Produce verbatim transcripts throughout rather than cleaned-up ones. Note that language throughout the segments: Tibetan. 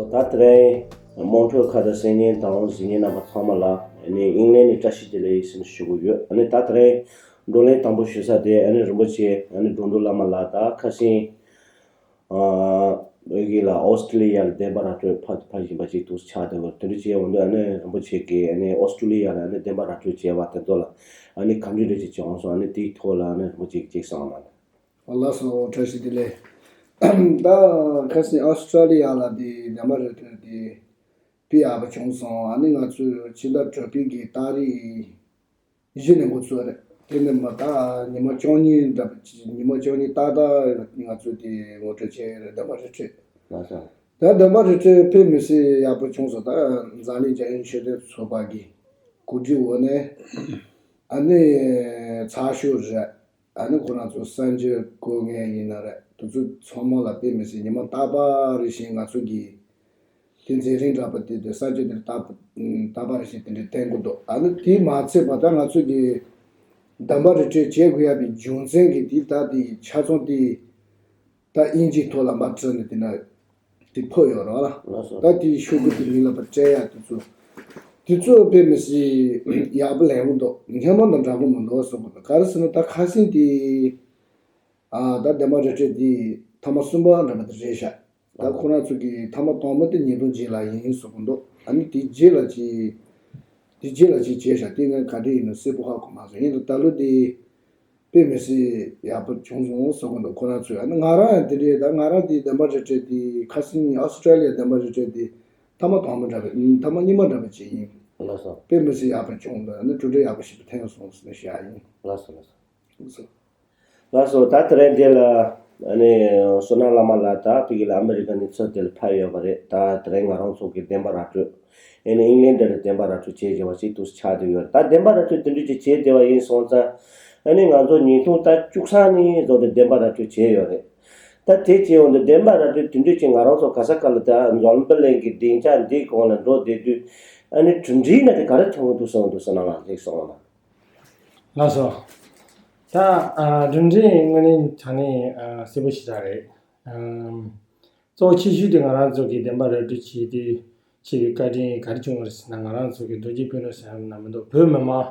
ད་དེ་རིང་མོན་ཊོ་ཁ་བརྡ་གསན་མཁན་དང་གཟིགས་མཁན་རྣམ་པ་ཚང་མ་ལ་ཨ་ནི་དབྱིན་ལན་ནས་བཀྲ་ཤིས་བདེ་ལེགས་ཟེར་ནས་ཞུ་གི་ཡོད། ཨ་ནི་ད་དེ་རིང་བགྲོ་གླེང་དང་པོ་ཞུ་ས་དེ་ཨ་ནི་རིན་པོ་ཆེ་ཨ་ནི་འགྲོ་འདུག་བླ་མ་ལགས་ད་ཁ་སང་ཨ་ཨོ་གི་ལ་ཨོ་སི་ཀྲི་ལི་ཡ་ལ་བདེན་པ་ར་སྤྲོད་ཕ་ཕ་བཞིན་པ་ཅིག་ཏུ་ཆགས་བསྡད་པ་དེ་འདྲ་བྱས་འོང་དུས་ཨ་ནི་རིན་པོ་ཆེ་གིས་ཨ་ནི་ཨོ་སི་ཀྲི་ལི་ཡ་ལ་ཨ་ནི་བདེན་པ་ར་སྤྲོད་བྱས་པ་དེ་ཚོ་ལ་ཨ་ནི་ག་འདྲ་འདྲ་ཅིག་བྱུང་སོང་། ཨ་ནི་དེའི་ཐོག་ལ་ཨ་ནི་རིན་པོ་ཆེ་གིས་ཅིག་གསུངས་གནང་། ལགས་སོ། བཀྲ་ཤིས་བདེ་ལེགས། ད་ཁ་སང་ཨོ་སི་ཀྲི་ལི་ཡ་ལ་དེ་བདེན་པ་ར་སྤྲོད་དེ་དཔེ་ཡག་པོ་བྱུང་སོང་། ཨ་ནི་ང་ཚོས་ཕྱི་ཟླ་དྲུག་པའི་གི་ཏ་རིག་བཞི་ནས་འགོ་ཚུགས་རེད། དེ་ནས་མ་ད་ཉི་མ་བཅུ་གཉིས་འདྲ་པོ་ཅིག་ཉི་མ་བཅུ་གཉིས་ཏག་ཏག་ང་ཚོས་དེ་ངོ་སྤྲོད་བྱས་རེད། བདེན་པ་ར་སྤྲོད། ལགས་སོ། ད་བདེན་པ་ར་སྤྲོད་དཔེ་མི་སྲིད་ཡག་པོ་བྱུང་སོང་། ད་འཛམ་གླིང་རྒྱལ་ཡོངས་ཆོས་ལྡན་ཚོགས་པ་གི་གོ་སྒྲིག་འོག་ནས་ཨ་ནི་ཚགས་ཤོག་རེད། ཨ་ནི་ཁོ་རང་ཚོ་གསར་འགྱུར་བཀོད་མཁན་ཡིན་ན་རེད། དེ་ཚོ་ཚང་མ་ལ་དཔེ་མི་སྲིད་ཉི་མ་རྟག་པར་རེ་བཞིན་ང་ཚོ་གི་དེ་མཛད་རིམ་འདྲ་པོ་དེ་དེ་གསར་འགྱུར་དེ་རྟག་རྟག་པར་རེ་བཞིན་དེ་འདྲ་བསྟན་གྱི་འདུག་ཨ་ནི་དེ་མ་ཚད་པ་ད་ང་ཚོ་གི་བདེན་པ་ར་སྤྲོད་བྱེད་དགོས་ཡ་པའི་རྒྱུ་མཚན་གྱི་དེ་ད་དེ་ཆ་ཚང་དེ་ད་དབྱིན་ཇིའི་ཐོག་ལ་མར་བྲིས་ནས་དེ་འདྲ་དེ་ཕུལ་ཡོད་རེད་བ། ལགས་སོ། ད་དེའི་ཤོག་གུ་དེ་མི་ལ་ཕར་སྤྲད་ཡ་དེ་ཚོ་དེ་ཚོ་དཔེ་མི་སྲིད་ཡག་པོ་ལས་འགོ་འདུག་སྔོན་མ་དང་འདྲ་པོ་མི་འདུག་བསམ་གི་འདུག་ག་རེ་ཟེར་ན་ད་ཁ་སང་དེ་ཨ་ད་བདེན་པ་ར་སྤྲོད་དེ་ཐེངས་མ་གསུམ་པ་འདྲ་པོ་དེ་རེད་ཤག་ད་ཁོ་རང་ཚོ་གི་ཐེངས་མ་དང་པོ་དེ་ཉིས་སྟོང་བརྒྱད་ལ་ཡིན་བསམ་གི་འདུག་ཨ་ནི་དེ་རྗེས་ལ་ཅིག་དེ་རྗེས་ལ་ཅིག་བྱས་ཤག་དེ་ངས་ག་འདྲ་ཡིན་ནོ་གསལ་པོ་ཧ་གོ་མ་སོང་། ཡིན་ད་ད་ལོ་དེ་དཔེ་མི་སྲིད་ཡག་པོ་བྱུང་སོང་བསམ་གི་འདུག་ཁོ་རང་ཚོས་ཨ་ནི་ང་རང་ཡང་དེ་འདྲའི་ད་ང་རང་དེ་བདེན་པ་ར་སྤྲོད་དེ་ཁ་སང་ཨོ་སི་ཀྲི་ལི་ཡ་བདེན་པ་ར་སྤྲོད་དེ་ཐེངས་མ་དང་པོ་འདྲ་པོ་ཐེངས་མ་གཉིས་པ་འདྲ་པོ་ཅིག་ཡིན། ལགས་སོ། དཔེ་མི་སྲིད་ཡག་པོ་བྱུང་འདུག་ཨ་ནི་གྲུབ་འབྲས་ཡག་པོ་ཞིག་ཐོན་སོང་ཟེར་ནས་བཤད་ཡ་ཡིན། ལགས་སོ་ལགས་སོ། ལགས་སོ། ལགས་སོ། ད་དེ་རིང་འདི་ལ་ཨ་ནི་བསོད་ནམས་བླ་མ་ལགས་ད་ཕ་གི་ལ་ཨ་མི་རི་ཀ་ནས་ཚུར་དེ་ལ་ཕེབས་ཡོད་པ་རེད། ད་དེ་རིང་ང་རང་ཚོ་གི་བདེན་པ་ར་སྤྲོད་ཨ་ནི་ཨིང་ལན་འདྲ་ལ་བདེན་པ་ར་སྤྲོད་བྱས་བྱས་པ་ཞིག་ཏུ་ཆགས་བསྡད་ཡོད་རེད། ད་བདེན་པ་ར་སྤྲོད་དེ་འདྲ་ཅིག་བྱས་བསྡད་པ་ཡིན་སོང་ཙང་ཨ་ནི་ང་ཚོ་ཉིས་སྟོང་ད་བཅུ་གསུམ་ནས་བཟུང་སྟེ་བདེན་པ་ར་སྤྲོད་བྱས་ཡོད་རེད། ད་དེ་བྱས་འོང་དུས་བདེན་པ་ར་སྤྲོད་དེ་འདྲ་ཅིག་ང་རང་ཚོ་ག་ས་ག་ལ་ད་འཛམ་བུ་གླིང་གི་སྡིངས་ཆ་འདིའི་གོང་ལ་འགྲོ་བསྡད་དུས་ཨ་ནི་གྲུབ་འབྲས་ན་དེ་ག་རེ་ཐོན་གི་འདུག་བསམ་འདུག་བསོད་ནམས་ལགས་ལེགས་སོང་ལ། ལགས་སོ། ད་ཨ་གྲུབ་འབྲས་དངོས་གནས་དྲང་གནས་ཨ་གསལ་པོ་ཞེ་དྲག་རེད། ཨམ། གཙོ་ཆེ་ཤོས་དེ་ང་རང་ཚོ་གི་བདེན་པ་ར་སྤྲོད་བྱས་ཏེ་བྱས་པའི་བཀའ་དྲིན་ག་རེ་བྱུང་བ་རེད་ཟེར་ན་ང་རང་ཚོ་གི་རྡོ་རྗེ་ཕུན་སུམ་ཚོགས་ན་མི་འདུག་བོད་མི་མང་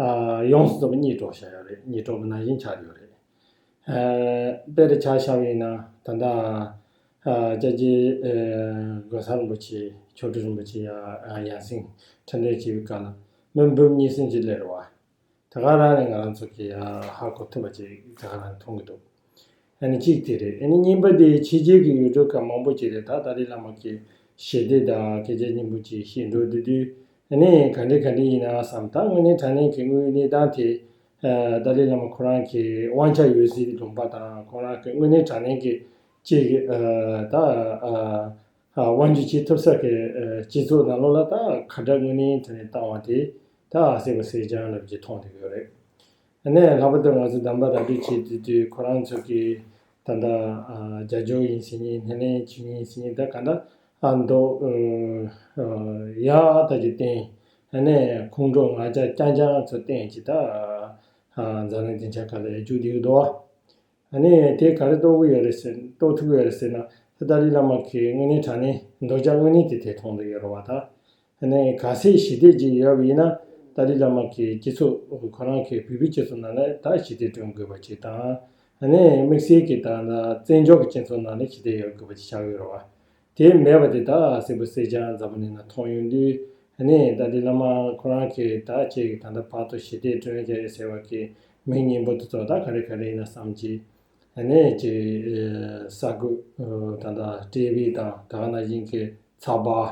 ཨ་ཡོངས་སུ་རྫོགས་པ་རྙེད་གྲོགས་བྱ་ཡོད་རེད། རྙེད་གྲོགས་པ་ནང་བཞིན་ཆགས་ཡོད་རེད། ཨ་དཔེར་ཆ་བཞག་པ་ཡིན་ན་ད་ལྟ་ཨ་སྐྱབས་རྗེ་ཨ་གོང་ས་རིན་པོ་ཆེ་མཆོག་སྤྲུལ་རིན་པོ་ཆེ་ཡ་ཡང་སེང་འཕྲིན་ལས་བྱེད་པའི་སྐབས་ལ་མི་འབུམ་གཉིས་གསུམ་ཅིག་སླེབས་རེད་བ། དེ་ག་རང་ནས་ང་རང་ཚོ་གིས་ཧ་གོ་ཐུབ་པ་ཅིག་དེ་ག་རང་མཐོང་གི་འདུག་ཨ་ནི་གཅིག་དེ་རེད། ཨ་ནི་གཉིས་པ་དེ་ཕྱི་རྒྱལ་གྱི་ཡུལ་གྲུ་ཁག་མང་པོ་ཅིག་རེད། ད་ཏཱ་ལའི་བླ་མ་གི་ཞི་བདེ་དང་སྐད་ཆ་སྙན་པོ་ཅིག་བཤད་འགྲོ་བསྡད་དུས་ཨ་ནི་ག་འདྲ་ག་འདྲ་ཡིན་ན་བསམ། ད་དངོས་གནས་དྲང་གནས་ཀྱི་དངོས་ཡོད་གནས་སྟངས་དེ་ཨ་ཏཱ་ལའི་བླ་མ་ཁོ་རང་གི་དབང་ཆ་ཡོད་སའི་ལུང་པ་དང་ཁོ་རང་གི་དངོས་གནས་དྲང་གནས་ཀྱི་ཅིག་ཨ་ད་ཨ། ཨ་དབང་སྒྱུར་བྱེད་ཐུབ་ས་གི་ཨ་སྤྱི་ཚོགས་ནང་ལོགས་ལ་ད་ཁ་བྲལ་དངོས་གནས་དྲང་གནས་བཏང་བ་དེ་ད་གསལ་པོ་གསལ་རྐྱང་ལབ་ཀྱི་མཐོང་བསྡད་ཡོད་རེད། ཨ་ནི་ལྷག་པར་དུ་ང་ཚོ་བདེན་པ་ར་སྤྲོད་བྱེད་དུས་དུས་ཁོ་རང་ཚོ་གི་ད་ལྟ་ཨ་རྒྱབ་སྐྱོར་ཡིན་ཟེར་མཁན་སྣེ་ལེན་བྱེད་མཁན་ཟེར་མཁན་ད་ག་འདྲ་ཨ་མདོ་ཨ་ཡག་ད་ཀྱི་བསྟན་ཨ་ནི་ཁོང་ཁྲོ་ང་ཅག་རྐྱང་རྐྱང་ཚོ་བསྟན་གྱི་ད་ཨ་འཛམ་གླིང་སྡིངས་ཆ་ཁག་ལ་ཡར་རྒྱུག་བསྡད་ཡོད་དོ། ཨ་ནི་དེ་ག་རེ་རྟོགས་ཀྱི་ཡོད་རེད་ཟེར་རྟོགས་ཐུབ་ཀྱི་ཡོད་རེད་ཟེར་ན་ཏཱ་ལའི་བླ་མ་གི་དངོས་གནས་དྲང་གནས་འདོད་ཆགས་དངོས་གནས་དེ་དེ་མཐོང་དུ་ཡོད་རེད་བ་ད། ཨ་ནི་གལ་སྲིད་ཞི་བདེ་ཅིག་ཡོད་པ་ཡིན་ན་ཏཱ་ལའི་བླ་མ་གི་སྤྱི་ཚོགས་ཁོ་རང་གི་བོད་པའི་སྤྱི་ཚོགས་ནང་ལ་ད་ཞི་བདེ་བསྐྲུན་དགོས་པ་ཅིག་དང་ཨ་ནི་དམིགས་བསལ་གྱི་ད་ལྟ་བཙན་བྱོལ་གྱི་སྤྱི་ཚོགས་ནང་ལ་ཞི་བདེ་ཡོད་དགོས་པ་ཅིག་ཆགས་ཡོད་རེད་བ། དེ་མེད་པ་དེ་ད་གསལ་པོ་གསལ་རྐྱང་འཛམ་བུ་གླིང་ན་མཐོང་ཡོང་དུས་ཨ་ནི་ད་ལྟའི་བླ་མ་ཁོ་རང་གིས་ད་ཅིག་ད་ལྟ་བར་དུ་ཞི་བདེ་བསྐྲུན་བྱས་ཟེར་བ་གི་མིང་སྙན་པོ་དེ་ཚོ་ད་ག་རེ་ག་རེ་ཡིན་ན་བསམ་གྱི་ཨ་ནི་ཅིག་ས་ཁུག་ད་ལྟ་ཊི་ཝི་དང་ད་ག་ནང་བཞིན་གྱི་ཚགས་པར་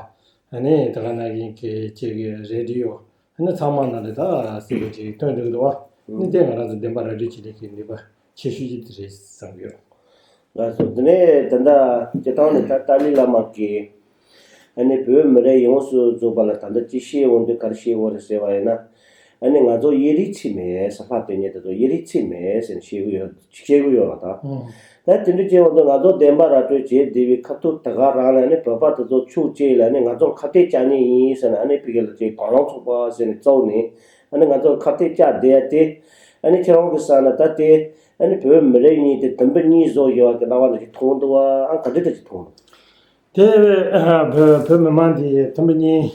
ཨ་ནི་ད་ག་ནང་བཞིན་གྱི་ཅིག་རེ་ཌི་ཡོ་ཨ་ནི་ཚང་མ་ནང་ལ་ད་གསལ་པོ་ཅིག་སྟོན་འདུག་འདུག་བ། ཨ་ནི་དེ་ང་རང་ཚོ་བདེན་པ་ར་སྤྲོད་བྱེད་ལས་ཀྱི་ནུས་པ་ཆེ་ཤོས་ཅིག་དེ་རེད་བསམ་གྱི་ཡོད། ལགས་སོ། དེ་ནས་ད་ལྟ་སྤྱིར་བཏང་ནས་ད་ཏཱ་ལའི་བླ་མ་གིས་ཨ་ནི་བོད་མི་རིགས་ཡོངས་སུ་རྫོགས་པ་ལ་ད་ལྟ་ཅི་བཤད་འོང་དུས་ག་རེ་བཤད་འོང་རེད་ཟེར་བ་ཡིན་ན། ཨ་ནི་ང་ཚོ་དབྱེ་རིགས་གཅིག་མེད་ཟེར། ལྷག་དོན་ཉིད་དུ་དབྱེ་རིགས་གཅིག་མེད་ཟེར་ནས་བཤད་ཀྱི་ཡོད་བཤད་ཀྱི་ཡོད་པ་དང་། ཨང་། ད་དེ་འདྲ་བྱས་འོང་དུས་ང་ཚོ་བདེན་པ་ར་སྤྲོད་བྱས་བསྡད་པའི་ཁ་ཐུག་ད་ག་རང་ལ་ཨ་ནི་བོད་པ་དེ་ཚོ་ཕྱོགས་གཅིག་ལ་ཨ་ནི་ང་ཚོ་ཁ་གཏད་བཅག་ཉེན་ཡིན་ཟེར་ནས་ཨ་ནི་ཕ་གི་ལ་ཅིག་དྭང་བླངས་ཚོགས་པ་ཟེར་ནས་བཙུགས་ནས་ཨ་ནི་ང་ཚོ་ཁ་གཏད་བཅག་བསྡད་ཡ་དེ་ཨ་ནི་ཁྱེད་རང་གི་ས་ན་ད་དེ། ཨ་ནི་བོད་མི་རིགས་གཉིས་དེ་དུམ་བུ་གཉིས་བཟོ་ཡོད་པ་གི་སྣང་བ་འདྲ་ཞིག་མཐོང་འདུག་བ། ཨ་ག་འདྲ་འདྲ་ཞིག་མཐོང་འདུག་དེ་བས་བོད་བོད་མི་མང་འདི་ཐུམ་པ་གཉིས་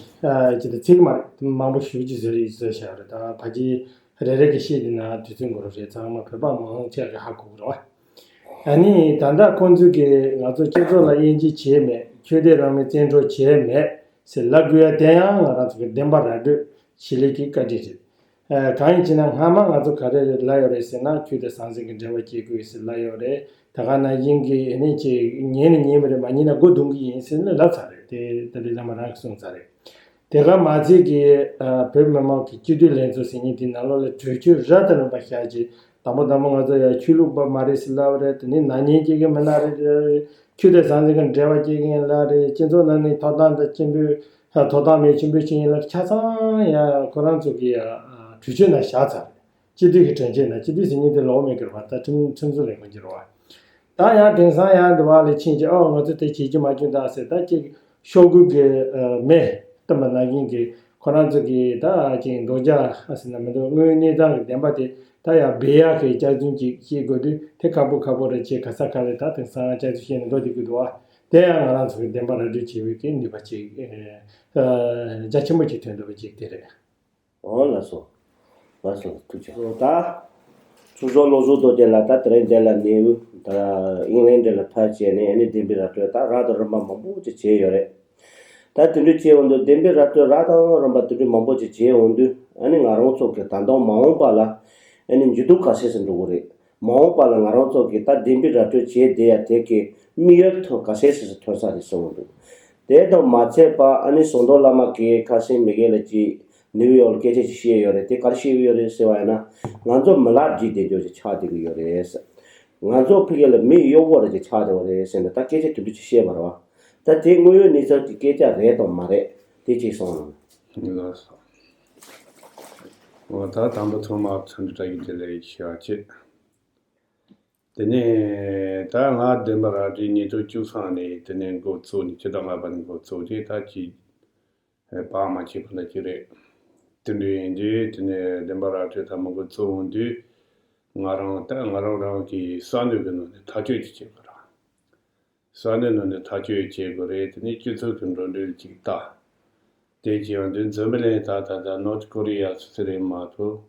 ཅི་ལྟར་ཚིག་མ་རེད། ཐུམ་པ་མང་པོ་ཞུ་རྒྱུ་བཟོས་རེད་བཟོས་བཞག་རེད། ད་ཕ་གི་རེ་རེ་གི་བཤད་དེ་ན་དུས་ཚོད་འགོར་རེད། ཚང་མ་བོད་པ་མང་ཆེ་གི་ཧ་གོ་གི་རེད་བ། ཨ་ནི་ད་ལྟ་ཁོང་ཚོས་ཀྱི་ང་ཚོ་སྤྱི་ཚོགས་ལ་དབྱེ་འབྱེད་བྱས་མེད། ཆོས་དད་རང་མོས་བཙན་འཕྲོག་བྱས་མེད་ཟེར་ལབ་དགོས་ཡ་དེ་ཡང་ང་རང་ཚོ་གི་བདེན་པ་ར་སྤྲོད་བྱེད་ལས་ཀྱི་བཀའ་དྲིན་རེད། ཨ། གང་ཡིན་ཟེར་ན་སྔ་མ་ང་ཚོ་ག་རེ་ལབ་ཡོད་རེད་ཟེར་ན། ཆོས་དང་ཟང་ཟིང་གི་འབྲེལ་བ་བྱེད་དགོས་ཟེར་ལབ་ཡོད་རེད། ད་ག་ནང་བཞིན་གྱི་ཨ་ནི་ཅིག་ཉན་ནི་ཉན་མི་རེད། མ་ཉན་ན་སྒོ་རྡུང་གི་ཡིན་ཟེར་ནས་ལབ་ཚར་རེད། དེ་ཏཱ་ལའི་བླ་མ་རང་གིས་གསུངས་ཚར་རེད། དེ་ག་མ་ཚད་ཀྱི་ཨ་བོད་མི་མང་གི་སྤྱི་འཐུས་ལྷན་ཚོགས་ཟེར་མཁན་དེ་ནང་ལོགས་ལ་གྲོས་ཆོད་རབ་དང་རིམ་པ་བཞག་རྗེས། དང་པོ་དང་པོ་ང་ཚོ་ཡང་ཆོས་ལུགས་པ་མ་རེད་ཟེར་ལབ་རེད། དེ་ནས་ནག་ཉེས་བྱེད་མཁན་མི་སྣ་རེད། ཆོས་དད་ཟང་ཟིང་གི་འབྲེལ་བ་བྱེད་མཁན་ལ་རེད། སྤྱི་ཚོགས་ནང་ནས་ཐོབ་ཐང་དང་ཆེན་པོའི་ཐོབ་ཐང་མེད་ཆེན་པོའི་ཆིངས་ཡིན་ལ། ཆ་ཚང་ཡང་ཁོ་རང་ཚོ་གི་ཡང་གྲོས་ཆོད་ནང་བཞག་ཚར་རེད། སྤྱི་འཐུས་ཀྱི་དྲན་ཆེན་ནང་། སྤྱི་འཐུས་ཟེར་མཁན་དེ་ལོག་མེད་ཀྱི་རེད་བ། ད་ཁྲིམས་ཁྲིམས་བཟོ་ལས་ཁུངས་ཀྱི་རེད་བ། ད་ཡང་དེང་སང་ཡང་འདི་བ་ལ་ཕྱིན་ཅི། ཨོ་ང་ཚོ་དེ་བྱེད་རྒྱུ་མ་བྱུང་ད་ཟེར། ད་ཅིག་ཤོག་གུ་གི་མེ་བཏོན་པ་ནང་བཞིན་གྱི་ཁོ་རང་ཚོ་གི་ད་ཅིག་འདོགས་རྒྱག་ཟེར་ན་མི་འདུག་དངོས་ཡོད་གནས་སྟངས་ཀྱི་བདེན་པ་དེ་ད་ཡང་སྦས་ཡག་གི་སྐྱག་རྫུན་ཅིག་བཤད་དགོས་དུས། དེ་ཁག་པོ་ཁག་པོ་རེད། ཅེས་ག་ས་ག་ལ་ད་དེང་སང་སྐྱག་རྫུན་བཤད་ནས་འགྲོ་བསྡད་ཀྱི་འདུག་བ། དེ་ཡང་ང་རང་ཚོ་གི་བདེན་པ་ར་སྤྲོད་བྱེད་པའི་གི་ནུས་པ་ཅིག་རྒྱ་ཆེན་པོ་ཅིག་ཐོན་འདུག་པ་ཅིག་དེ་རེད། འོ་ལགས་སོ། ལགས་སོ། ཐུགས་རྗེ་ཆེ། ད་ཚོགས་གཙོ་བློ་བཟང་རྡོ་རྗེ་ལགས་ད་དེ་རིང་འདི་ལ་ནེའུ་ད་ཨིང་ལན་འདི་ལ་ཕེབས་བྱས་ནས་ཨ་ནི་བདེན་པའི་ར་སྤྲོད་ད་རབ་དང་རིམ་པ་མང་པོ་ཅིག་བྱས་ཡོད་རེད། ད་དེ་འདྲ་བྱས་འོང་དུས་བདེན་པའི་ར་སྤྲོད་རབ་དང་རིམ་པ་དེ་འདྲ་མང་པོ་ཅིག་བྱས་འོང་དུས། ཨ་ནི་ང་རང་ཚོ་གི་ད་དུང་མ་འོངས་པ་ལ་ཨ་ནི་འགྱུར་ལྡོག་ག་ཚད་ཙམ་འགྲོ་གི་རེད། མ་འོངས་པ་ལ་ང་རང་ཚོ་གི་ད་བདེན་པའི་ར་སྤྲོད་བྱས་བསྡད་ཡ་དེ་གི་དམིགས་ཡུལ་ཐོན་ག་ཚད་ཙམ་ཐོན་ས་རེད་ཟེར་འོང་དུས། དེ་དང་མ་ཚད་པ་ཨ་ནི་ཟམ་གདོང་བླ་མ་གིས་ཁ་སང་མི་རྒན་ལགས་ཀྱིས་ནིའུ་ཡོག་ལ་སྐད་ཆ་ཅིག་བཤད་ཡོད་རེད། དེ་ག་རེ་བཤད་ཀྱི་ཡོད་རེད་ཟེར་བ་ཡིན་ན། ང་ཚོ་མི་ལབ་བསྒྲིགས་བསྡད་རྒྱུ་ཅིག་ཆགས་བསྡད་ཀྱི་ཡོད་རེད་ཟེར། ང་ཚོ་ཕ་གི་ལ་མི་གཡོག་པོ་རེ་ཅིག་ཆགས་བསྡད་པ་རེད་ཟེར་ནས་ད་སྐད་ཆ་དེ་འདྲ་ཅིག་བཤད་པ་རེད་བ། ད་དེ་དངོས་ཡོད་གནས་ཚུལ་གྱི་སྐད་ཆ་རེད་དམ་མ་རེད། དེ་གཅིག་གསུངས་རོགས། ལགས་སོ། འོ་ད་དང་པོ་ཐོག་མར་འཚམས་འདྲི་བཀྲ་ཤིས་བདེ་ལེགས་ཞུ་བ་བྱེད། དེ་ནས་ད་ང་བདེན་པ་ར་སྤྲོད་ཉིས་སྟོང་བཅུ་གསུམ་ནས་དེ་ནས་འགོ་བཙུགས་ནས། ཕྱི་ཟླ་ལྔ་པ་ནས་འགོ་བཙུགས་ཏེ་ད་ཅིག་བག་མ་ཆད་པ་འདྲ་ཅིག་རེད། དེ་འདྲ་ཡིན་དུས་དེ་ནས་བདེན་པ་ར་སྤྲོད་ད་མ་འགོ་བཙུགས་འོང་དུས། ང་རང་ད་ང་རང་རང་གི་ས་གནས་ཀྱི་ནང་ནས་ཐག་གཅོད་ཅིག་བྱེད་དགོས་ར། ས་གནས་ནང་ནས་ཐག་གཅོད་བྱེད་དགོས་རེད། དེ་ནས་སྤྱི་ཚོགས་ཀྱི་འགྲོ་གྲོན་ཅིག་ལྟ། དེ་བྱས་ཡོང་དུས་འཛམ་བུ་གླིང་ད་ད་ད་ནོར་ཐ་ཀོ་རི་ཡ་སུ་སི་རེད་མ་གཏོགས།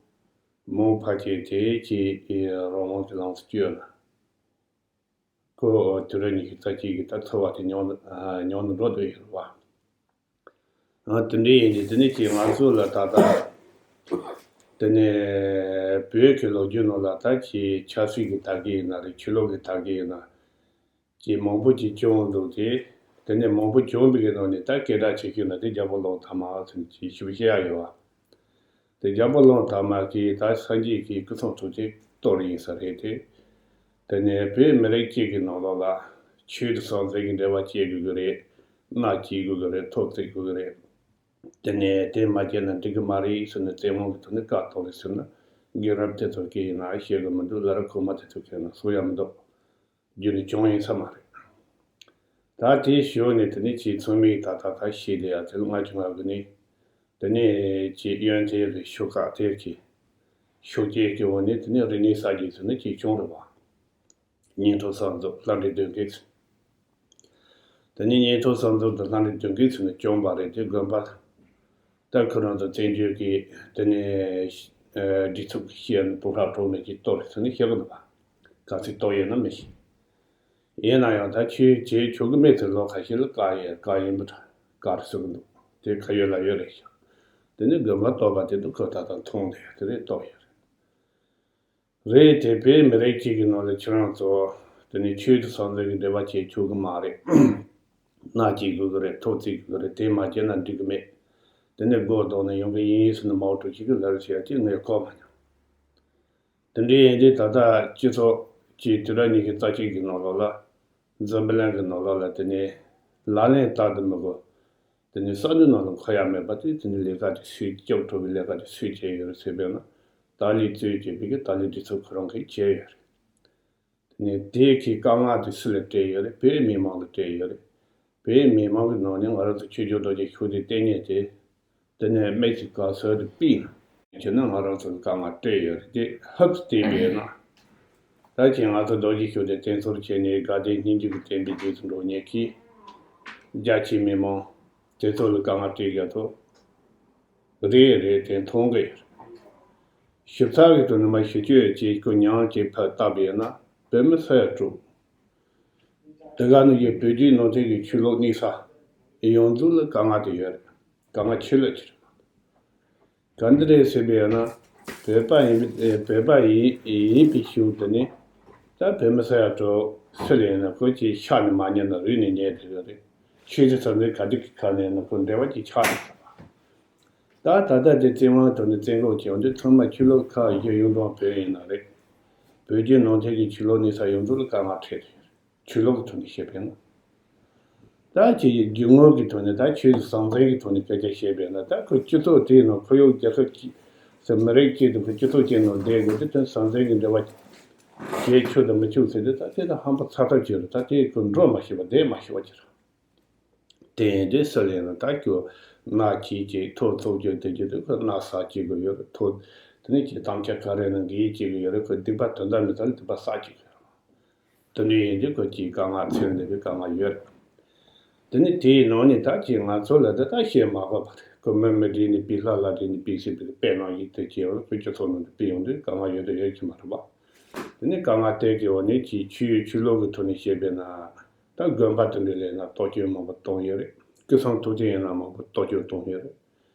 མོ་ཕལ་ཆེར་དེ་ཅིག་རང་དབང་གི་ལམ་སུ་བསྐྱོད་ལ། ཁོ་དུས་རབས་ཉི་ཤུ་རྩ་གཅིག་གི་ད་ཚོར་བ་དེ་མྱོང་ནས་མྱོང་ནས་འགྲོ་འདོད་ཡོད་རེད་བ། ཨ། དེ་འདྲ་ཡིན་དུས་དེ་ནས་ཅིག་ང་ཚོ་ལ་ད་ལྟ་དེ་ནས་བོད་ཀྱི་ལོ་རྒྱུས་ནང་ལ་ད་ཅིག་ཆབ་སྲིད་ཀྱི་དར་རྒྱས་ཡིན་ན་རེད། ཆོས་ལུགས་ཀྱི་དར་རྒྱས་ཡིན་ན། ཅིག་མང་པོ་ཅིག་བྱུང་འདུག་སྟེ། དེ་ནས་མང་པོ་བྱུང་བའི་ནང་ནས་ད་སྐད་གྲགས་ཆེ་ཤོས་ན་དེ་རྒྱལ་པོ་གླང་དར་མ་ཟེར་ཅིག་ཞུ་བཤད་ཡ་ཡོད་བ། དེ་རྒྱལ་པོ་གླང་དར་མ་གིས་ད་སངས་རྒྱས་ཀྱི་སྐུ་ཚབ་ཐུགས་རྗེ་གཏོར་ཡིན་ས་རེད་དེ། དེ་ནས་བོད་མི་རིགས་གཅིག་གི་ནང་ལོགས་ལ་ཆོས་དང་ཟང་ཟིང་གི་འབྲེལ་བ་བྱེད་དགོས་ཀྱི་རེད། མནའ་བསྐྱལ་དགོས་ཀྱི་རེད། ཐོ་བརྩེགས་དགོས་ཀྱི་རེད། དེ་ནས་དེ་མ་བྱས་ན་འགྲིག་གི་མ་རེད་ཟེར་ནས་བཙན་དབང་གི་ཐོག་ནས་བཀག་གཏོང་རེད་ཟེར་ན། རྒན་རབས་དེ་ཚོ་སྐད་ཡིན་ན་བཤད་གི་མི་འདུག་ལ་ར་ཁུག་མ་དེ་ཚོ་སྐད་ན་གསུང་ཡ་མི་འདུག་རྒྱུ་ནི་བྱུང་ཡིན་ས་མ་རེད། ད་དེའི་ཞོར་ནས་དེ་ནས་ཅིག་ཚང་མས་ད་ད་ད་ཤེས་བསྡད་ཡ་དེ་ལ་ང་ཆུང་བ་གི་ནས་དེ་ནས་ཅིག་ཡོན་ཏན་གི་ཤུགས་ཁག་དེ་གི་ཤུགས་རྐྱེན་གྱི་འོག་ནས་དེ་ནས་རིག་གནས་གསར་བརྗེ་ཟེར་ནས་ཅིག་བྱུང་རེད་བ། སྙིང་ཐོ་གསར་འཛུགས་ལྷ་འདྲེ་བདུན་བརྒྱད། དེ་ནས་སྙིང་ཐོ་གསར་འཛུགས་དང་ལྷ་འདྲེ་བདུན་བརྒྱད་ཟེར་ནས་བྱུང་བ་རེད་དེ། དགོན་པ་ད་ཁོ་རང་ཚོ་བཙན་བྱོལ་གྱི་དེ་ནས་སྒྲིག་འཛུགས་ཀྱི་ཤེས་ཡོན་སྤུ་ཧྲག་གྲོགས་མེད་ཀྱིས་གཏོར་ཟེར་ནས་བཤད་གི་འདུག་བ། ག་ཚོད་གཏོར་ཡོད་ན་མི་ཤེས། ཡིན་ན་ཡང་ད་ཆོས་བྱེད་ཆོག་གི་མེད་ཚེ་ལོ་ཁ་ཤས་ལ་བཀག་ཡོད། བཀག་ཡིན་པ་འདྲ་བཀག་རེད་ཟེར་གི་འདུག་དེ་ཁ་ཡོད་ལག་ཡོད་རེད་ཤག་དེ་ནས་དགོན་པ་གཏོར་བ་དེ་ཚོ་ཁོ་ད་ལྟ་མཐོང་བསྡད་ཡོད། དེ་རེད། གཏོར་ཡོད་རེད། རེད་དེ། བོད་མི་རིགས་གཅིག་གི་ནང་ལ་ཁྱེད་རང་ཚོ་དེ་ནས་ཆོས་དང་ཟང་ཟིང་གི་འབྲེལ་བ་བྱེད་ཆོག་གི་མ་རེད། མནའ་བསྐྱལ་དགོས་ཀྱི་རེད། ཐོ་བརྩེགས་དགོས་ཀྱི་རེད། དེ་མ་བྱས་ན་འགྲིག་གི་མེད། དེ་ནས་སྒོ་རྡུང་ནས་ཡོང་གི་ཡིན་ཟེར་ནས་མའོ་ཀྲུའུ་ཞི་གིས་ལབ་བྱས་ཏེ་ངས་གོ་མ་མྱོང་། དེ་འདྲ་ཡིན་དུས་ད་ལྟ་སྤྱི་ཚོགས་ཀྱི་དུས་རབས་ཉི་ཤུ་རྩ་གཅིག་གི་ནང་ལོགས་ལ་འཛམ་བུ་གླིང་གི་ནང་ལོགས་ལ་དེ་ནས་ལག་ལེན་བསྟར་དུ་མི་དགོས། དེ་ནས་ས་གནས་ནང་ལ་འཁོར་ཡ་མེད་པ་དེ། དེ་ནས་ལས་ཀ་དེ་སུས། སྐྱབས་ཐོབ་པའི་ལས་ཀ་དེ་སུས་བྱས་ཡོད་རེད་ཟེར་བས་ན། ཏཱ་ལའི་གཙོས་བྱས་པའི་གི་ཏཱ་ལའི་སྒྲིག་འཛུགས་ཁོ་རང་གིས་བྱས་ཡོད་རེད། དེ་ནས་དེ་གི་དཀའ་ངལ་དེ་སུ་ལ་སྤྲད་ཡོད་རེད། བོད་མི་མང་ལ་སྤྲད་ཡོད་རེད། བོད་མི་མང་གི་ནང་ནས་ང་རང་ཚོ་ཆོས་རྒྱལ་རྡོ་རྗེ་ཤུགས་ལྡན་བསྟེན་མཁན་དེ། དེ་ནས་དམིགས་སུ་བཀར་སྲོལ་དེ་སྤེལ་ན། བྱས་ན་ང་རང་ཚོ་ལ་དཀའ་ངལ་སྤྲད་ཡོད་རེད་དེ། ཧུབ་སྟེ་བྱས་ན། ད་ཅིག་ང་ཚོ་རྡོ་རྗེ་ཤུགས་ལྡན་བསྟེན་ཚུལ་བྱས་ནས་དགའ་ལྡན་སྙིང་རྗེ་གི་བསྟན་པའི་རྗེས་སུ་འགྲོ་མཁན་གྱི་ རྒྱ་ཆེའི་མི་མང་དེ་ཚོ་ལ་དཀའ་ངལ་སྤྲད་རྒྱུ་ཚོ་རེད་རེད། དེ་མཐོང་གི་ཡོད། ཞིབ་ཚགས་ཀྱི་ཐོག་ནས་མ་ཞིབ་དཔྱོད་བྱེད་དགོས། མྱང་བྱེད་ཕར་བལྟས་པ་ཡིན་ན་བོད་མི་ས་ཡ་དྲུག་དེ་ག་ནང་བཞིན་བོད་བརྒྱུད་ནང་བསྟན་གྱི་ཆོས་ལུགས་གནས་ས་ཡོངས་རྫོགས་ལ་དཀའ་ངལ་དེ་ཡོད་རེད། དཀའ་ངལ་ཆེ་ལོས་ཆེ་རེད། ག་འདི་རེད་ཟེར་བས་ན། བོད་པ་ཡིན་པའི་བོད་པ་ཡིན་ཡིན་པའི་ཤུགས་དེ་ནི། ད་བོད་མི་ས་ཡ་དྲུག་སུ་ལ་ཡིན་ན་ཁོ་ཅིག་ཤ་ནས་མ་ཉལ་ན་རུས་ནས་ཉལ་བསྡད་ཡོད་རེད། ཆོས་ཀྱི་ས་འཛིན་ག་དུས་ཀྱི་ཁ་ནས་ན་ཁོ་འབྲེལ་བ་ཅིག་ཆགས་ཡོད་ས། ད་ད་ལྟ་དེ་བཙན་དབང་དུ་ནས་བཙན་འགོག་བྱས་ཡོང་དུས་ཚང་མ་ཆོས་ལུགས་ཁག་བཞི་ཡོངས་གྲགས་བོད་ཡིན་ན་རེད། བོད་བརྒྱུད་ནང་བསྟན་གྱི་ཆོས་ལུགས་གནས་ས་ཡོངས་རྫོགས་ལ་དཀའ་ངལ་འཕྲད་ཡོད་རེད། ཆོས་ལུགས་ཀྱི་ཐོག་ནས་བཤད་པས་ན། ད་ཅིག་རྒྱུ་དངོས་ཀྱི་ཐོག་ནས་ད་ཆོས་ཀྱི་ཟང་ཟིང་གི་ཐོག་ནས་སྐད་ཆ་བཤད་པས་ན། ད་ཁོ་སྤྱི་ཚོགས་དེའི་ནང་ཁོར་ཡུག་རྒྱལ་ཁབ་ཅིག་ཟེར་མི་རིགས་གཅིག་དང་ཁོ་སྤྱི་ཚོགས་གཅིག་ནང་བསྡད་དགོས་དུས་དོན་ཟང་ཟིང་གི་འབྲེལ་བ་བྱེད་ཆོག་དང་མི་ཆོག་ཟེར་དུས། ད་དེ་ད་ཧམ་པ་ཚ་ཐབས་བྱེད་རུང་ད་དེ་ཁོ་འགྲོ་མ་ཤེས་པ་བསྡད་མ་ཤེས་པ་ཅིག་རེད། དེ་ཡིན་དུས་སུ་ལ་ཡིན་ན་ད་ཁྱོད་མནའ་གཅིག་ཅིག་ཐོ་ཚོགས་རྒྱུ་དེ་རྒྱུ་དེ་ཁོ་མནའ་བསགས་བྱེད་དགོས་ཡོད་རེད། ཐོ་དེ་ནས་ཁྱེད་དམ་བཅའ་ག་རེ་ནང་འགལ་བྱེད་དགོས་ཡོད་རེད། ཁོ་སྡིག་པ་དོན་དག་མི་ཚང་སྡིག་པ་བསགས་བྱེད་དགོས་ཡོད་རེད། དེ་འདྲ་ཡིན་དུས་ཁོ་ཅིག་དཀའ་ངལ་འཚོལ་འདོད་པའི་དཀའ་ངལ་ཡོད་རེད། དེ་ནི་དེའི་ནང་ནས་ད་ཅིག་ང་ཚོ་ལ་འདི་ལྟར་བཤད་མ་དགོས་པ་རེད། ཁོ་མི་མི་བསྒྲིགས་ནས་པི་ལྷ་ལྷ་བསྒྲིགས་ནས་པི་སི་པི་དེ་དཔེ་ནང་བཞིན་དེ་བྱས་པར་ཁོ་སྤྱི་ཚོགས་ནང་དུ་སྤེལ་ཡོང་དུས་དཀའ་ངལ་ཡོད་དོ་ཡོད་ཀྱི་མ་རེད་པ། དེ་ནི་དཀའ་ངལ་དེ་གི་འོག་ནས་ཅིག་ཆོས་ཆོས་ལུགས་ཀྱི་ཐོག་ནས་བཤད་པས་ན། ད་དགོན་པ་དེ་འདྲ་ལས་ན་གཏོར་སྐྱོན་མང་པོ་བཏང་ཡོད་རེད། སྐུ་སྲུང་ཐུགས་རྗེ་ཡིན་ན་མང་པོ་གཏོར་སྐྱོན་བཏང་ཡོད་རེད།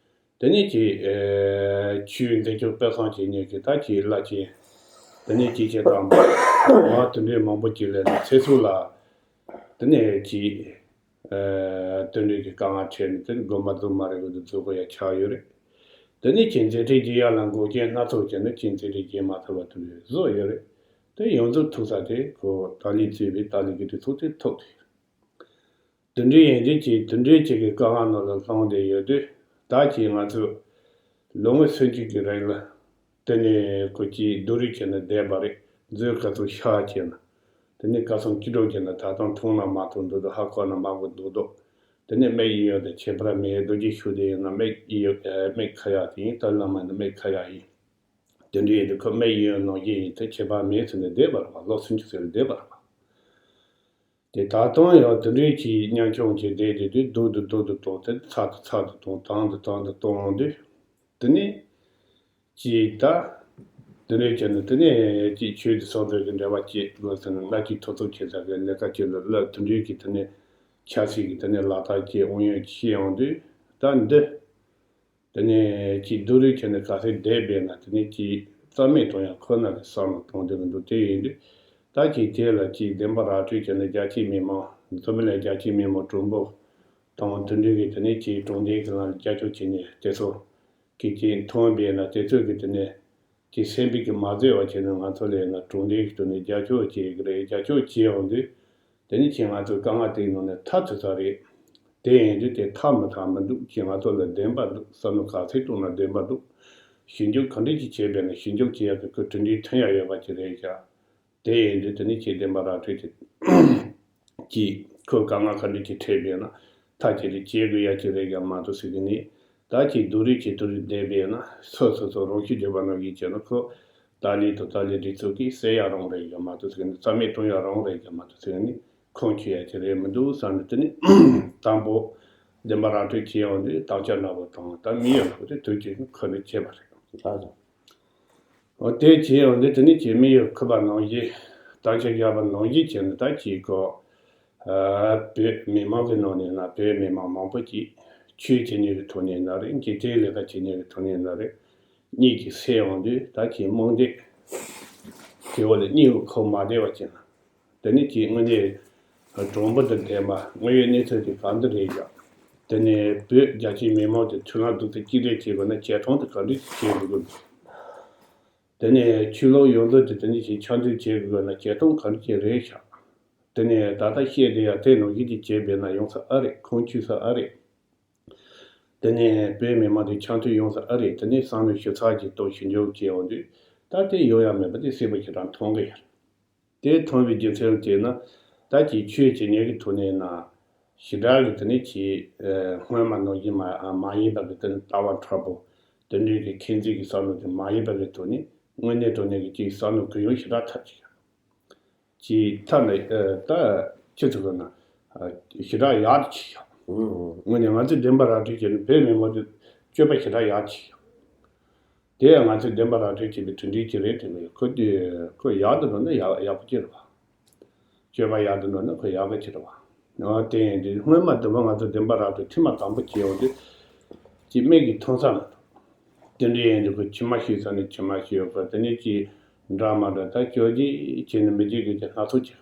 དེ་ནས་ཀྱི་ཨེ་ཆོས་འཛིན་སྐྱོང་སྤེལ་གསུམ་བྱེད་མཁན་གྱི་ད་ཀྱི་བླ་ཆེན། དེ་ནས་ཀྱི་ཆེ་དང་བ་དེ་འདྲའི་མང་པོ་ཅིག་ལས་ནས་ཚེ་སྲོག་ལ་དེ་ནས་ཀྱི་ཨེ་དེ་འདྲའི་གི་དཀའ་ངལ་འཕྲད་ནས་དེ་ནས་དགོན་པ་རྫོགས་མ་རེད་གི་འདུག་རྫོགས་གི་ཡ་ཆགས་ཡོད་རེད། དེ་ནས་ཀྱི་མཛད་འཕྲིན་རྒྱས་ཡ་ལ་འགོག་རྐྱེན་སྣ་ཚོགས་བྱས་ནས་ཀྱི་མཛད་འཕྲིན་རྒྱས་མ་ཐུབ་པ་དེ་འདྲའི་བཟོ་ཡོད་རེད། དེ་ཡོངས་རྫོགས་ཐུག་ས་དེ་ཁོ་ཏཱ་ལའི་གཙོས་པའི་ཏཱ་ལའི་གི་དུས་ཚོད་དེ་ཐུག་དེ། དེ་འདྲའི་ཡིན་དུས་ཀྱི་དེ་འདྲའི་ཅིག་གི་དཀའ་ངལ་ནང་ལ་ལྷུང་བསྡད་ཡོད་དུས། ད་ཀྱི་ང་ཚོས་ལོ་ངོ་སུམ་ཅུ་གི་རིང་ལ་དེ་ནས་ཁོ་ཀྱིས་སྡུག་རུས་བྱས་ནས་བསྡད་པ་རེད། མཛོད་ག་ཚོད་ཤ་བྱས་ན། དེ་ནས་ག་ཚོད་སྐྱིད་སྡུག་བྱས་ན། ད་དུང་མཐོང་ན་མ་མཐོང་འདུག་འདུག་ཧ་གོ་ན་མ་གོ་འདུག་འདུག་དེ་ནས་སྨན་གཡས་གཡོན་དུ་ཁྱད་པར་མེད། རྡོ་རྗེ་ཤུགས་ལྡན་ཡིན་ན་སྨན་གཡས་གཡོན་སྨན་ཁ་ཡག་དེ་ཡིན། ད་བླ་མ་ཡིན་ན་སྨན་ཁ་ཡག་ཡིན། དེ་འདྲ་ཡིན་དུས་ཁོ་སྨན་གཡས་གཡོན་ནང་བཞིན་ཡིན་དུས་ཁྱད་པར་མེད་ཟེར་ནས་བསྡད་པ་རེད་པ། ལོ་སུམ་ཅུ་ཟེར་ནས་བསྡད་པ་རེད་པ། དེ་ད་དུང་ཡང་དེ་འདྲའི་ཅིག་ཉམ་ཆུང་ཅིག་བསྡད་དེ་དུས་རྡོ་དེ་རྡོ་དེ་གཏོང་དེ་ཚ་དེ་ཚ་དེ་གཏོང་དང་དེ་དང་དེ་གཏོང་དུས། དེ་ནས་ཅིག་ད་དེ་འདྲའི་བྱས་ནས་དེ་ནས་ཅིག་ཆོས་དེ་སོགས་དེ་གི་འབྲེལ་བ་བྱེད་དགོས་ཟེར་ནས་སློབ་ཕྲུག་ཐོབ་ཐང་ཆེ་ས་གི་ལས་ཀ་ཅིག་ལ་སློབ། དེ་འདྲའི་གི་དེ་ནས་ཆབ་སྲིད་ཀྱི་དེ་ནས་ལག་བསྟར་བྱེད་དབང་ཡོད་ཤེས་ཡོང་དུས་ད་འདི། དེ་ནས་ཅིག་སྡུག་རུས་བྱས་ནས་ག་ཚོད་བསྡད་པས་ན། དེ་ནས་ཅིག་རྩ་མེད་གཏོང་ཡག་ཁོ་ན་གི་བསམ་བློ་གཏོང་བསྡད་ཀྱི་འདུག་དེ་ཡིན་དུས་ད་ཅིག་དེ་ལ་ཅིག་བདེན་པ་ར་སྤྲོད་བྱས་ནས་རྒྱ་ཆེའི་མི་མང་། འཛམ་བུ་གླིང་རྒྱ་ཆེའི་མི་མང་གྲོགས་པོ་དང་དེ་འདྲ་གི་དེ་ནས་ཅིག་དྲང་བདེན་གྱི་ལམ་ལ་རྒྱབ་སྐྱོར་བྱས་ནས་དེ་ཚོ་གི་ཅིག་མཐོང་བས་ན། དེ་ཚོ་གི་དེ་ནས་ཅིག་སེམས་པའི་གི་མ་བཟོད་པ་བྱས་ནས་ང་ཚོ་ལ་ཡིན་ན་དྲང་བདེན་གྱི་ཐོག་ནས་རྒྱབ་སྐྱོར་བྱེད་ཀྱི་རེད། རྒྱབ་སྐྱོར་བྱེད་ཡོང་དུས། དེ་ནི་ཁྱེད་ང་ཚོའི་དཀའ་ངལ་དེའི་ནང་ནས་ཐར་ཐུབ་ས་རེད། དེ་ཡིན་དུས་དེ་ཐར་མི་ཐར་མི་འདུག་ཁྱེད་ང་ཚོ་ལ་བདེན་པ་འདུག་བསམ་བློ་ག་ཚོད་གཏོང་ན་བདེན་པ་འདུག་ཞིབ་འཇུག་ག་འདྲ་ཅིག་བྱས་པས་ན་ཞིབ་འཇུག་བྱེད་ཡག་གི་ཁོ་གྲུབ་འབྲས་ཐོན་ཡག་ཡོད་པ་ཅིག་རེད་ཤག་དེ་ཡིན་དུས་དེ་ནི་ཁྱེད་བདེན་པ་ར་སྤྲོད་ཀྱི་ཀྱིས་ཁོ་དཀའ་ངལ་ག་འདྲ་ཅིག་འཕྲད་པས་ན་ཐག་ཆོད་དེ་བྱེད་དགོས་ཡག་ཅིག་རེད་ཤག་མ་གཏོགས་ཟེར་གི་ནི། ད་ཅིག་སྡུག་རུས་ཀྱི་དུས་རིགས་བསྡད་པས་ན་སོ་སོ་སོ་རང་ཤུགས་རྒྱབ་པ་ནང་བཞིན་བྱས་ན་ཁོ་ཏཱ་ལའི་དང་ཏཱ་ལའི་སྒྲིག་འཛུགས་ཀྱིས་སེལ་ཡག་རང་རེད་ཤག་མ་གཏོགས་ཟེར་གི་ནི། རྩ་མེད་གཏོང་ཡག་རང་རེད་ཤག་མ་གཏོགས་ཟེར་གི་ནི། ཁུངས་འཁྱོལ་ཡག་ཅིག་རེད་མི་འདུག་བསམ་ནས། དེ་ནི་དང་པོ་བདེན་པ་ར་སྤྲོད་བྱེད་ཡོང་དུས་དམ་བཅའ་འདྲ་པོ་དང་ད་མི་ཡོད་པོ་དེ་དུས་ཅིག་ཁོ་ནས་བྱས་པ་རེད། ལགས་སོ། འོ་དེ་བྱས་ཡོང་དུས་དེ་ནི་ཁྱེད་མི་ཡོད་ཁུ་པ་ནང་བཞིན་དམ་བཅའ་བཞག་པ་ནང་བཞིན་བྱས་ནས། ད་ཅིག་ཁོ་ཨ་བོད་མི་མང་གི་ནང་ནས་ན་བོད་མི་མང་མང་པོ་ཅིག་ཆོས་བྱེད་མཁན་གི་ཐོག་ནས་ན་རེད། འཇིག་རྟེན་ལས་ཀ་བྱེད་མཁན་གི་ཐོག་ནས་ན་རེད། གཉིད་ཀྱིས་སད་ཡོང་དུས་ད་ཁྱེད་རྨོངས་དད་དེ་འོག་ལ་གཉིད་ཁུག་མ་བསྡད་པ་བྱས་ན། དེ་ནི་ཁྱེད་དངོས་གནས་གྲོང་པ་དང་ལྡན་པ་དངོས་ཡོད་གནས་ཚུལ་དེ་ག་འདྲ་རེད་ཤག་དེ་ནས་བོད་རྒྱ་ཆེའི་མི་མང་དེ་མཐུན་ལམ་རྡོག་རྩ་གཅིག་སྒྲིལ་བྱེད་དགོས་ན་བྱེད་སྟངས་དེ་ག་འདྲ་ཞིག་བྱེད་དགོས་ཀྱི་འདུག་དེ་ནས་ཆོས་ལུགས་ཡོངས་རྫོགས་དེ་དེ་ནི་ཞིག་ཆ་མཐུན་བྱེད་དགོས་ན་བྱེད་སྟངས་ག་འདྲ་ཞིག་རེད་ཤག་དེ་ནས་ད་ལྟ་བཤད་བསྡད་ཡག་དེ་ནང་བཞིན་དེ་བྱས་པས་ན་ཡོང་ས་ཨ་རེད། ཁུངས་འཁྱོལ་ས་ཨ་རེད། དེ་ནས་བོད་མི་མང་དེ་ཆ་མཐུན་ཡོང་ས་ཨ་རེད། དེ་ནས་བསམ་བློ་ཞིབ་ཚགས་ཀྱིས་གཏོང་ཞིབ་འཇུག་བྱས་ཡོང་དུས་ད་དེ་ཡོང་ཡག་མེད་པ་དེ་གསལ་པོ་ཞེ་དྲག་མཐོང་གི་ཡོད། དེ་མཐོང་བའི་རྒྱུ་མཚན་དེ་ནི་ད་ཅིག་ཆོས་བྱེད་མཁན་གྱི་ཐོག་ནས་ན་ཞེ་དྲག་གི་དེ་ནི་ཅིག་སྔོན་མ་ནང་བཞིན་མ་མ་ཡིན་པ་གི་དེ་ནི་ལྟ་བ་མཁྲེགས་པོ་དེ་འདྲའི་གི་མཁས་འཛིན་གྱི་བསམ་བློ་དེ་མ་ཡིན་པ་གི་ཐོག་ནས་དངོས་གནས་དྲང་གནས་ཀྱི་ཅིག་བསམ་བློ་གུ་ཡངས་ཞེ་དྲག་ཐེབས་ཀྱི་ཡོད། ཅིག་ཐ་ན་ད་ཁྱེད་ཚོ་གི་ན་ཞེ་དྲག་ཡག་ཏུ་ཕྱིན་ དངོས་གནས་ང་ཚོས་བདེན་པ་ར་སྤྲོད་བྱས་ནས་བོད་མི་མང་ཚོས་སྤྱོད་པ་ཞེ་དྲག་ཡག་ཅིག་ཡོད། དེ་ཡང་ང་ཚོས་བདེན་པ་ར་སྤྲོད་བྱས་པའི་གྲུབ་འབྲས་ཅིག་རེད་དྲན་གྱི་ཡོད། ཁོ་དེ་ཁོ་ཡག་ཏུ་འགྲོ་ན་ཡག་ཡག་པོ་ཅིག་རེད་བ། སྤྱོད་པ་ཡག་ཏུ་འགྲོ་ན་ཁོ་ཡག་པོ་ཅིག་རེད་བ། འོ་དེ་ཡིན་དུས་སྔོན་མ་དུ་མ་ང་ཚོ་བདེན་པ་ར་སྤྲོད་ཐེངས་མ་དང་པོ་བྱས་ཡོང་དུས་ཅིག་མིག་གིས་མཐོང་ས་མ་གཏོགས། དེ་འདྲ་ཡིན་དུས་ཁོ་མཆི་མ་ཤི་ས་ནས་མཆི་མ་ཤི་ཡོད་པ། དེ་ནས་ཅིག་འདྲ་མ་འདྲ་ད་བཅོས་བརྒྱད་བྱས་ནས་མི་བརྗེད་དགོས་ཀྱི་སྣ་ཚོགས་ཅིག་ཡོད་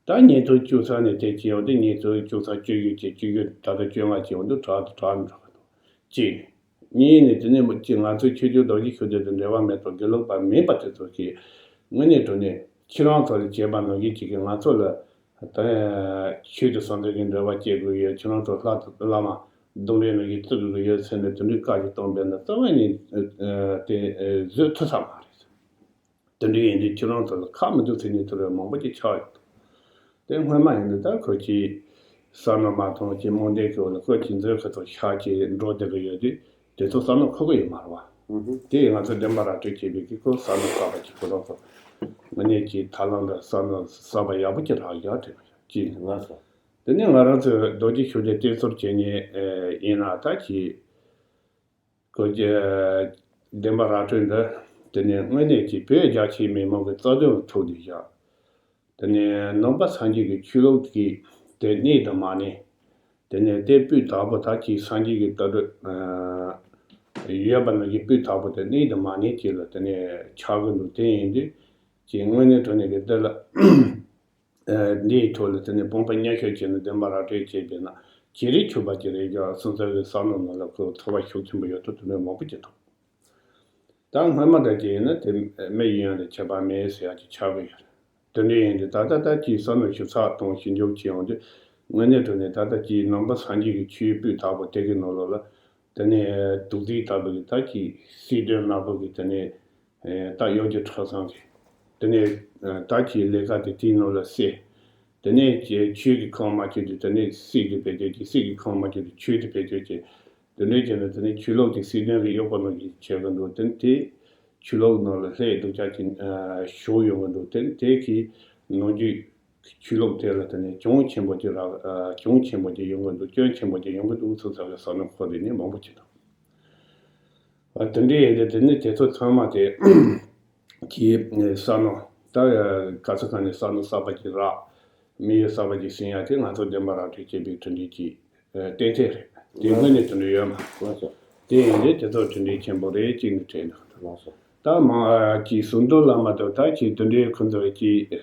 རེད། ད་ཉིན་ཐོ་བཅུ་ཚར་ནས་དེ་བྱས་ཡོང་དུས་ཉིན་ཐོ་བཅུ་ཚར་བཅུ་དགུ་བྱས་བཅུ་དགུ་ད་ལྟ་བཅོ་ལྔ་བྱས་ཡོང་དུས་དྲག་ཏུ་དྲག་ནས་འགྲོ་གི་འདུག་གཅིག་གཉིས་ནས་དེ་ནས་མི་གཅིག་ང་ཚོའི་ཆོས་རྒྱལ་རྡོ་རྗེ་ཤུགས་ལྡན་དང་འབྲེལ་བ་མེད་པར་དགེ་ལུགས་པ་མིན་པ་དེ་ཚོ་གིས་དངོས་གནས་དྲང་གནས་ཁྱེད་རང་ཚོ་ལ་བྱས་པ་ནང་བཞིན་གཅིག་གིས་ང་ཚོ་ལ་ད་ཆོས་དང་ཟང་ཟིང་གི་འབྲེལ་བ་བྱེད་དགོས་ཡོད། ཁྱེད་རང་ཚོ་ལྷ་དང་བླ་མ་གདུང་འདྲེ་ནང་བཞིན་བརྩི་དགོས་ཀྱི་ཡོད་ཟེར་ནས་དེ་འདྲའི་བཀའ་ཞིག་གཏོང་པས་ན་རྩ་བ་ནས་དེ་བཟོད་ཐུབ་ས་མ་རེད། དེ་འདྲ་ཡིན་དུས་ཁྱེད་རང་ཚོ་ལ་ཁག་མི་འདུག་ཟེར་མཁན་དེ་འདྲ་མང་པོ་ཅིག་ཆགས་ཡོད། དེ་སྔོན་མ་ཡིན་ན་ད་ཁོ་ཅིག་བསམ་བློ་མ་ཐོངས་ཅིག་རྨོངས་དད་ཀྱི་འོག་ལ་ཁོ་ཅིག་འཛོལ་ཁ་ཐོག་ཤར་ཅིག་འགྲོ་བསྡད་ཀྱི་ཡོད་དུས་དེ་ཚོ་བསམ་བློ་འཁོར་གྱི་ཡོད་མ་རེད་བ། དེ་ཡིས་ང་ཚོ་བདེན་པ་ར་སྤྲོད་བྱས་པའི་གི་ཁོ་བསམ་བློ་བཏང་བ་ཅིག་ཁོ་རང་ཚོ་དངོས་གནས་ཀྱི་ཐར་ལམ་ལ་བསམ་བློ་གསར་པ་ཡག་པོ་ཅིག་རག་ཡག་དེ་ཅིག་ང་ཚོ་དེ་ནས་ང་རང་ཚོས་རྡོ་རྗེ་ཤུགས་ལྡན་བསྟེན་གསོལ་བྱེད་མཁན་ཡིན་ན་ད་ཅིག་ཁོ་གི་བདེན་པ་ར་སྤྲོད་འདི་དེ་ནས་དངོས་གནས་ཀྱི་བོད་རྒྱ་ཆེའི་མི་མང་གི་རྩ་དོན་ཐུགས་དེ་བཞག་དེ་ནས་ནང་པ་སངས་རྒྱས་ཀྱི་ཆོས་ལུགས་ཀྱི་དེ་གནས་དང་མ་གནས། དེ་ནས་དེ་སྤུས་དག་པོ་ད་ཅིག་སངས་རྒྱས་ཀྱི་བསྟན་སྲིད་ཡོད་པ་ནང་བཞིན་སྤུས་དག་པོ་དེ་གནས་དང་མ་གནས་ཅིག་ལ་དེ་ནས་ཆགས་ཀྱི་འདུག་དེ་ཡིན་དུས་ཀྱི་དངོས་གནས་དྲང་གནས་ཀྱི་འདི་ལ། འདིའི་ཐོག་ལ་དེ་ནས་དཔུང་པ་མཉམ་གཤིབ་བྱས་ནས་བདེན་པ་ར་སྤྲོད་བྱས་པས་ན་ཇེ་རིགས་ཆུད་པ་ཅིག་རེད་ཀྱང་སོང་ཙང་གི་བསམ་བློ་ནང་ལ་ཁོ་ཚོར་བ་ཤུགས་ཆེན་པོ་ཡོད་དོ་དེ་འདྲ་མང་པོ་ཅིག་འདུག་ད་སྔོན་མ་འདྲ་ཅིག་ཡིན་ན་དེ་མི་ཡིན་ཡང་དེ་ཁྱད་པར་མེད་ཟེར་ཡག་ཅིག་ཆགས་ཀྱི་ཡོད་རེད། དེ་འདྲ་ཡིན་དུས་ད་ལྟ་ད་ཅིག་བསམ་བློ་ཞིབ་ཚགས་གཏོང་ཞིབ་འཇུག་བྱས་ཡོང་དུས་དངོས་གནས་དྲང་གནས་ད་ལྟ་ཅིག་ནང་པ་སངས་རྒྱས་ཀྱི་ཆོས་སྤུས་དག་པོ་དེ་གི་ནང་ལོགས་ལ་དེ་ནས་དུག་རྫས་ལྟ་བུ་གི་ད་ཅིག་སྲིད་དོན་དམར་པོ་གི་དེ་ནས། ད་གཡོ་སྒྱུ་ཁྲག་ཟིང་གི། དེ་ནས་ད་ཅིག་ལས་ཀ་དེ་དེའི་ནང་ལ་བསྲེས། དེ་ནས་ཆོས་ཀྱི་ཁོངས་མ་ཆུད་དུས་དེ་ནས་སྲིད་ཀྱི་བེད་སྤྱོད་ཀྱིས་སྲིད་ཀྱི་ཁོངས་མ་ཆུད་དུས་ཆོས་ཀྱི་བེད་སྤྱོད་ཀྱིས། དེ་འདྲ་བྱས་ནས་དེ་ནས་ཆོས་ལུགས་ཀྱི་སྲིད་དོན་གྱི་གཡོག་པོ་ནང་བཞིན་བྱེད་ཀྱི་འདུག་དེ་ནས་དེ་ཆོས་ལུགས་ནང་ལ་ལྷའི་གདུལ་བྱ་ཅིག་ཞུགས་ཡོང་གི་འདུག་དེ་ནས་དེ་གི་ནང་རྒྱུད་ཆོས་ལུགས་དེ་ལ་དེ་ནས་གྱོང་ཆེན་པོ་ཅིག་རག་གྱོང་ཆེན་པོ་ཅིག་ཡོང་གི་འདུག་སྐྱོན་ཆེན་པོ་ཅིག་ཡོང་གི་འདུག་ཚུལ་ཚ་བའི་བསམ་བློ་འཁོར་དེ་ནས་མང་པོ་ཅིག་འདུག་དེ་འདྲ་ཡིན་དུས་དེ་ནི་དེ་ཚོ་ཚང་མ་དེ་གི་བསམ་བློ་ད་ག་ཚོད་གང་ནས་བསམ་བློ་གསར་པ་ཅིག་རག་དམིགས་ཡུལ་གསར་པ་ཅིག་ཟིན་ཡག་དེ་ང་ཚོ་བདེན་པ་ར་སྤྲོད་བྱེད་པའི་གྲུབ་འབྲས་ཀྱི་ཏན་ཏན་རེད། དེ་དངོས་གནས་དེ་འདྲ་ཡོད་མ་རེད། དེ་ཡིན་དུས་དེ་ཚོ་གྲུབ་འབྲས་ཆེན་པོ་རེད་ཅེས་ནས་དྲན་འདུག་ད་མང་གི་ཟུར་འདོན་ལ་མ་གཏོགས་ད་ཅིག་དེ་འདྲའི་ཁོ་ཚོ་ཅིག་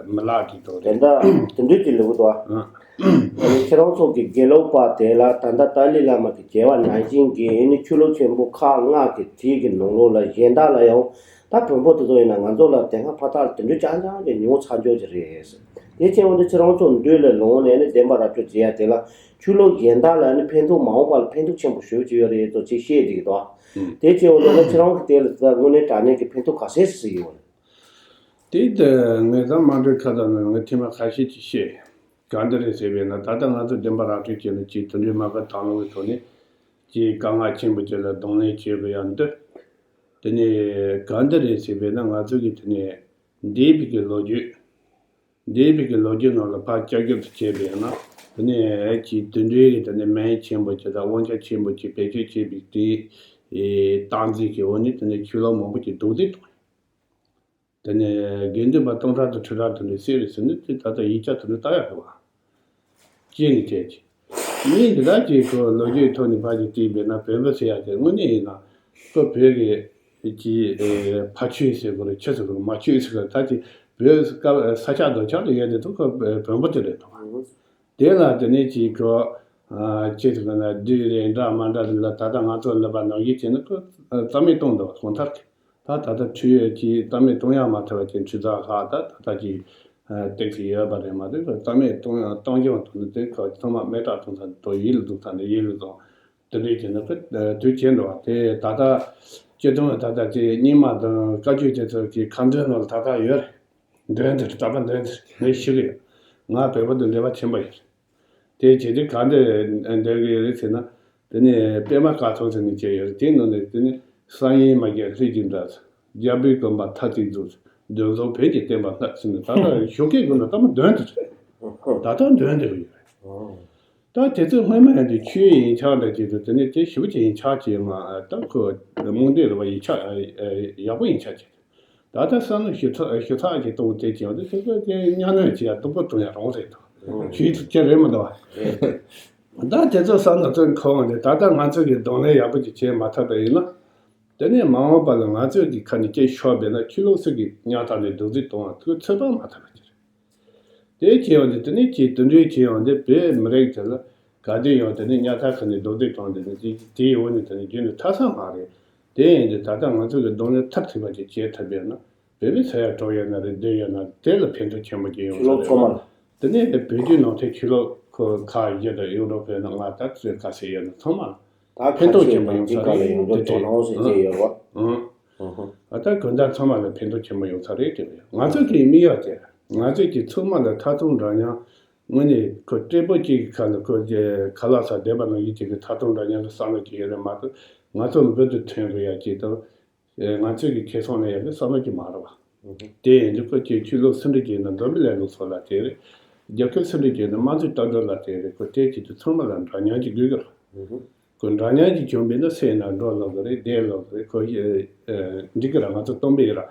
མི་ལག་ཅིག་དང་དེ་རེད། འདྲ་དེ་འདྲའི་ཅིག་ལེགས་པོ་འདུག་ཨ། ཨ་ནི་ཁྱེད་རང་ཚོ་གི་དགེ་ལུགས་པ་དེ་ལ་ད་ལྟ་ཏཱ་ལའི་བླ་མ་གི་མཇལ་བ་ནང་བཞིན་གྱི་ཨ་ནི་ཆོས་ལུགས་ཆེན་པོ་ཁག་ལྔ་གི་དེ་གི་ནང་ལོགས་ལ་གཞན་དག་ལ་ཡང་ད་བོན་པོ་དེ་ཚོ་ཡིན་ན་ང་ཚོ་ལ་དེ་སྔ་ཕ་ཐག་དེ་འདྲའི་རྐྱང་རྐྱང་གི་མྱོང་ཚར་འཇོག་ཅིག་རེད། དེ་བྱས་འོང་དུས་ཁྱེད་རང་ཚོ་འདུལ་ལས་ལོངས་ནས་ཨ་ནི་བདེན་པ་ར་སྤྲོད་བྱེད་ཡ་དེ་ལ་ཆོས་ལུགས་གཞན་དག་ལ་ཨ་ནི་ཕན་ཐོགས་མ་འོངས་པ་ལ་ཕན་ཐོགས་ཆེན་པོ་ཞེ་པོ་ཅིག་ཡོད་རེད་ཚོ་ཅིག་བཤད་བསྡད་ཀྱི་འདུག་ཨ། དེ་བྱས་འོང་དུས་ཨ་ནི་ཁྱེད་རང་གི་དེ་ལ་ད་དངོས་གནས་དྲང་གནས་ཀྱི་ཕན་ཐོགས་ག་ཚད་ཅིག་ཡོད་རེད། དེ་ལྟར་ངས་ད་དམངས་ཁྲོད་ཁ་བརྡ་ནང་ངས་ཐེངས་མ་ཁ་ཤས་ཅིག་བཤད། ག་འདྲ་རེད་ཟེར་བས་ན་ད་ལྟ་ང་ཚོ་བདེན་པ་ར་སྤྲོད་བྱས་ནས་ཅིག་དེ་འདྲའི་མ་དགའ་དང་བླངས་ཀྱི་ཐོག་ནས་ཅིག་དཀའ་ངལ་ཆེན་པོ་ཅིག་ལ་གདོང་ལེན་བྱེད་དགོས་ཡ་འདི། དེ་ནས་ག་འདྲ་རེད་ཟེར་བས་ན་ང་ཚོ་གི་དེ་ནས་འདས་པའི་གི་ལོ་རྒྱུས། འདས་པའི་གི་ལོ་རྒྱུས་ནང་ལ་ཕར་བསྐྱར་ཞིབ་ཏུ་བྱས་པས་ན་དེ་ནས་ཅིག་དེ་འདྲའི་གི་དེ་ནས་མིང་ཆེན་པོ་ཅིག་དང་དབང་ཆ་ཆེན་པོ་ཅིག་བེད་སྤྱོད་བྱས་པའི་དེ་སྟངས་འཛིན་གྱི་འོག་ནས་དེ་ནས་ཆོས་ལུགས་མང་པོ་ཅིག་རྡོག་རྫིས་བཏང་། དེ་ནས་དགེ་འདུན་པ་སྟོང་ཕྲག་དང་ཁྲི་ཕྲག་དེ་འདྲ་བསད་རེད་ཟེར་ནས་དེ་ད་ལྟ་ཡིག་ཆ་དེ་འདྲ་ལྟ་ཡག་གི་བ། ཅེས་ནས་བྱས་ཀྱི། མིང་འདི་དག་ཅིག་ཁོ་ལོ་རྒྱུས་ཐོག་ནས་ཕར་ཅིག་བལྟས་པས་ན་བོན་པོ་ཟེར་ཡག་དེ་དངོས་གནས་ཡིན་ན་ཁོ་བོད་ཀྱི་ཅིག་ཕ་ཆོས་ཟེར་དགོས་རེད་ཆི་ཟེར་དགོས་རེད་མ་ཆོས་ཟེར་དགོས་རེད་ད་ཅིག་བོད་སྐབས་ས་ཆ་རྡོ་ཆག་ཏུ་ཡོད་དེ་ཚོ་ཁོ་བོན་པོ་དེ་རེད་དོ། དེ་ལ་དེ་ནས་ཅིག་གོ་ཅེས་ཟེར་ན་བདུད་རེད་འདྲ་མ་འདྲ་ལ་ད་ལྟ་ང་ཚོ་ལབ་པ་ནང་བཞིན་བྱས་ན་ཁོ་རྩ་མེད་གཏོང་འདུག་གང་ལྟར་ད་ད་ལྟ་ཁྲུས་ཡོད་ཀྱི་རྩ་མེད་གཏོང་ཡ་མ་ཐུབ་པ་ཅིག་ཁྲུས་རྩ་ལྷག་ད་ད་ལྟ་ཅིག་ཏེག་ཙི་ཡོད་པ་རེད་མ་གཏོགས་རྩ་མེད་གཏོང་ཡ་གཏོང་སྐྱོང་དང་ནི་དེ་ཁོ་ཚང་མ་མེ་སྲེག་གཏོང་ས་དང་ཡིད་ལ་འཛིན་ས་ནི་ཡིད་ལ་འཛིན་དེ་འདྲས་བྱས་ན་ཁོ་དུས་བྱས་འདུག་བ་དེ་ད་ལྟ་སྤྱི་དོན་ད་ལྟ་ཅིག་རྙིང་མ་དང་བཀའ་བརྒྱུད་དེ་ཚོ་གི་ཁ་འདོན་ནང་ལ་ད་ལྟ་ཡོད་རེད། འདོན་དེར་གྲྭ་པ་འདོན་དེར་ངས་ཤི་གི་ཡོད། ང་བོད་པ་དང་འབྲེལ་བ་ཆེན་པོ་ཡོད། དེ་བྱས་ཏེ་ག་འདྲ་འདོན་གི་ཡོད་རེད་ཟེར་ན། དེ་ནས་པད་མ་དཀར་ཐོག་ཟེར་ནས་བྱས་ཡོད་རེད་དེའི་ནང་ནས་དེ་ནས་གསང་ཡུམ་མ་རྒྱལ་ལྷས་ཀྱི་འདྲ། རྒྱལ་པོའི་གོན་པ་ཐ་ཚིག་འཛུགས། འདོན་ཚོགས་བོད་ཀྱི་བསྟན་པ་སྣ་ཟེར་ནས་ད་ལྟ་ཞོགས་ཀས་དགོན་ན་ལྟ་མ་འདོན་དེ་རེད། ད་ལྟ་འདོན་དེ་གི་ཡོད་རེད། ད་དེ་ཚོ་སྔོན་མ་ཡང་དེ་ཆོས་ཡིན་ཆགས་འདྲ་ཅིག་ཏུ་དེ་ནས་དེ་ཞེ་པོ་ཅིག་ཡིན་ཆགས་ཅིག་མ་ད་ཁོ་རྨོངས་དད་རེད་བ། ཡིན་ཆགས་ཡག་པོ་ཡིན་ཆགས་ཅིག་ད་ལྟ་བསམ་བློ་ཞིབ་ཚགས་ཞིབ་ཚགས་ཅིག་གཏོང་དེ་ཅིག་ཡང་དེ་ཁོ་ཁོ་དེ་གཉའ་གནོན་ཅིག་ཡང་སྡུག་པོ་གཏོང་ཡང་རུང་རེད་དོ། ཆོས་ཚོ་ཅི་རེད་མི་འདུག་བ། ད་དེ་ཚོ་བསམ་བློ་ཚོ་འཁོར་འོང་དེ་ད་ལྟ་ང་ཚོ་གི་གདོང་ལེན་ཡག་པོ་ཅིག་བྱེད་མ་ཐུབ་པ་ཡིན་ན། དེ་ནས་མ་འོངས་པ་ལ་ང་ཚོས་ཀྱི་ཁ་ནས་སྐད་ཤོར་བས་ན་ཆོས་ལུགས་སྲིད་ཀྱི་གཉའ་ཐག་ནས་རྡོག་རྫིས་གཏོང་བ་ཐུགས་ཚོད་དཔག་མ་ཐུབ་པ་ཅིག་རེད། དེ་བྱས་ཡོང་དུས་དེ་ནས་ཀྱི་དུད་འགྲོའི་བྱས་ཡོང་དུས་བོད་མི་རིགས་དེ་ལ་ག་དུས་ཡང་དེ་ནས་གཉའ་ཐག་ཁ་ནས་རྡོག་རྫིས་གཏོང་དེ་ནས་དེ་དེའི་འོག་ནས་དེ་ནས་རྒྱུན་དུ་ཐར་ས་མ་རེད། དེ་ཡིན་དུས་ད་ལྟ་ང་ཚོ་གི་གདོང་ལེན་ཐབས་ཐུབ་པ་ཅིག་བྱེད་ཐུབ་ཡོད་ན་བོད་མི་ས་ཡ་དྲུག་ཡོད་ན་རེད། བདུན་ཡོད་ན་དེ་ལ་ཕན་ཐོགས་ཆེན་པོ་ཅིག་ཡོང་ཆོས་ས་ལུགས་རེད་ཚང་མ་བ། ལ། དེ་ནས་བོད་བརྒྱུད་ནང་བསྟན་ཆོས་ལུགས་ཁོ་ཁག་བཞི་དང་ཡུ་རོབ་བོད་ནང་ང་ད་ཚོད་ག་ཚད་ཡོད་ན་ཚང་མ་ལ་ད་ཕན་ཐོགས་ཆེན་པོ་ཡོང་ས་རེད། དེ་དེ་ཨང་། ཨ་ད་གང་ལྟར་ཚང་མ་ལ་ཕན་ཐོགས་ཆེན་པོ་ཡོང་ས་རེད་དེ། ང་ཚོ་གི་མི་ཡག་དེ་ང་ཚོ་གི་ཚང་མ་ལ་ཐ་ཚོང་འདྲ་མཉམ་དངོས་གནས་ཁོ་སྤྲེལ་པོ་གཅིག་གི་ཁ་ལ་ཁོ་ཁ་ལག་ཟ་བསྡད་པ་ནང་བཞིན་གཅིག་གི་ཐ་ཚོང་འདྲ་མཉམ་གི་བསམ་བློ་གཅིག་ཡོད་རེད་མ་གཏོགས་ང་ཚོ་འབུར་དུ་ཐོན་དགོས་ཡ་གཅིག་དང་། ང་ཚོས་ཀྱི་ཁེ་བཟང་ལེན་ཡག་གི་བསམ་བློ་ཅིག་མ་རེད་བ། དེ་ཡིན་དུས་ཁོ་ཅིག་ཆོས་ལུགས་སུ་འདྲ་བྱས་ན་འཛམ་བུ་གླིང་ལུགས་སྲོལ་ལ་དེ་རེད། རྒྱལ་ཁབ་སུ་འདྲ་བྱས་ན་དམངས་གཙོའི་ལྟ་གྲུབ་ལ་དེ་རེད། ཁོ་དེ་བྱེད་དུས་ཚང་མ་ལ་འདྲ་མཉམ་གྱི་དགོས་ཀྱི་རེད། ཁོ་འདྲ་མཉམ་གྱི་བྱུང་བས་ན་སེམས་ན་འགྲོ་ལོག་གི་རེད། བསྡད་ལོག་གི་རེད། ཁོ་འགྲིག་གི་ར། ང་ཚོ་སྟོན་པ་ཡིན་ར།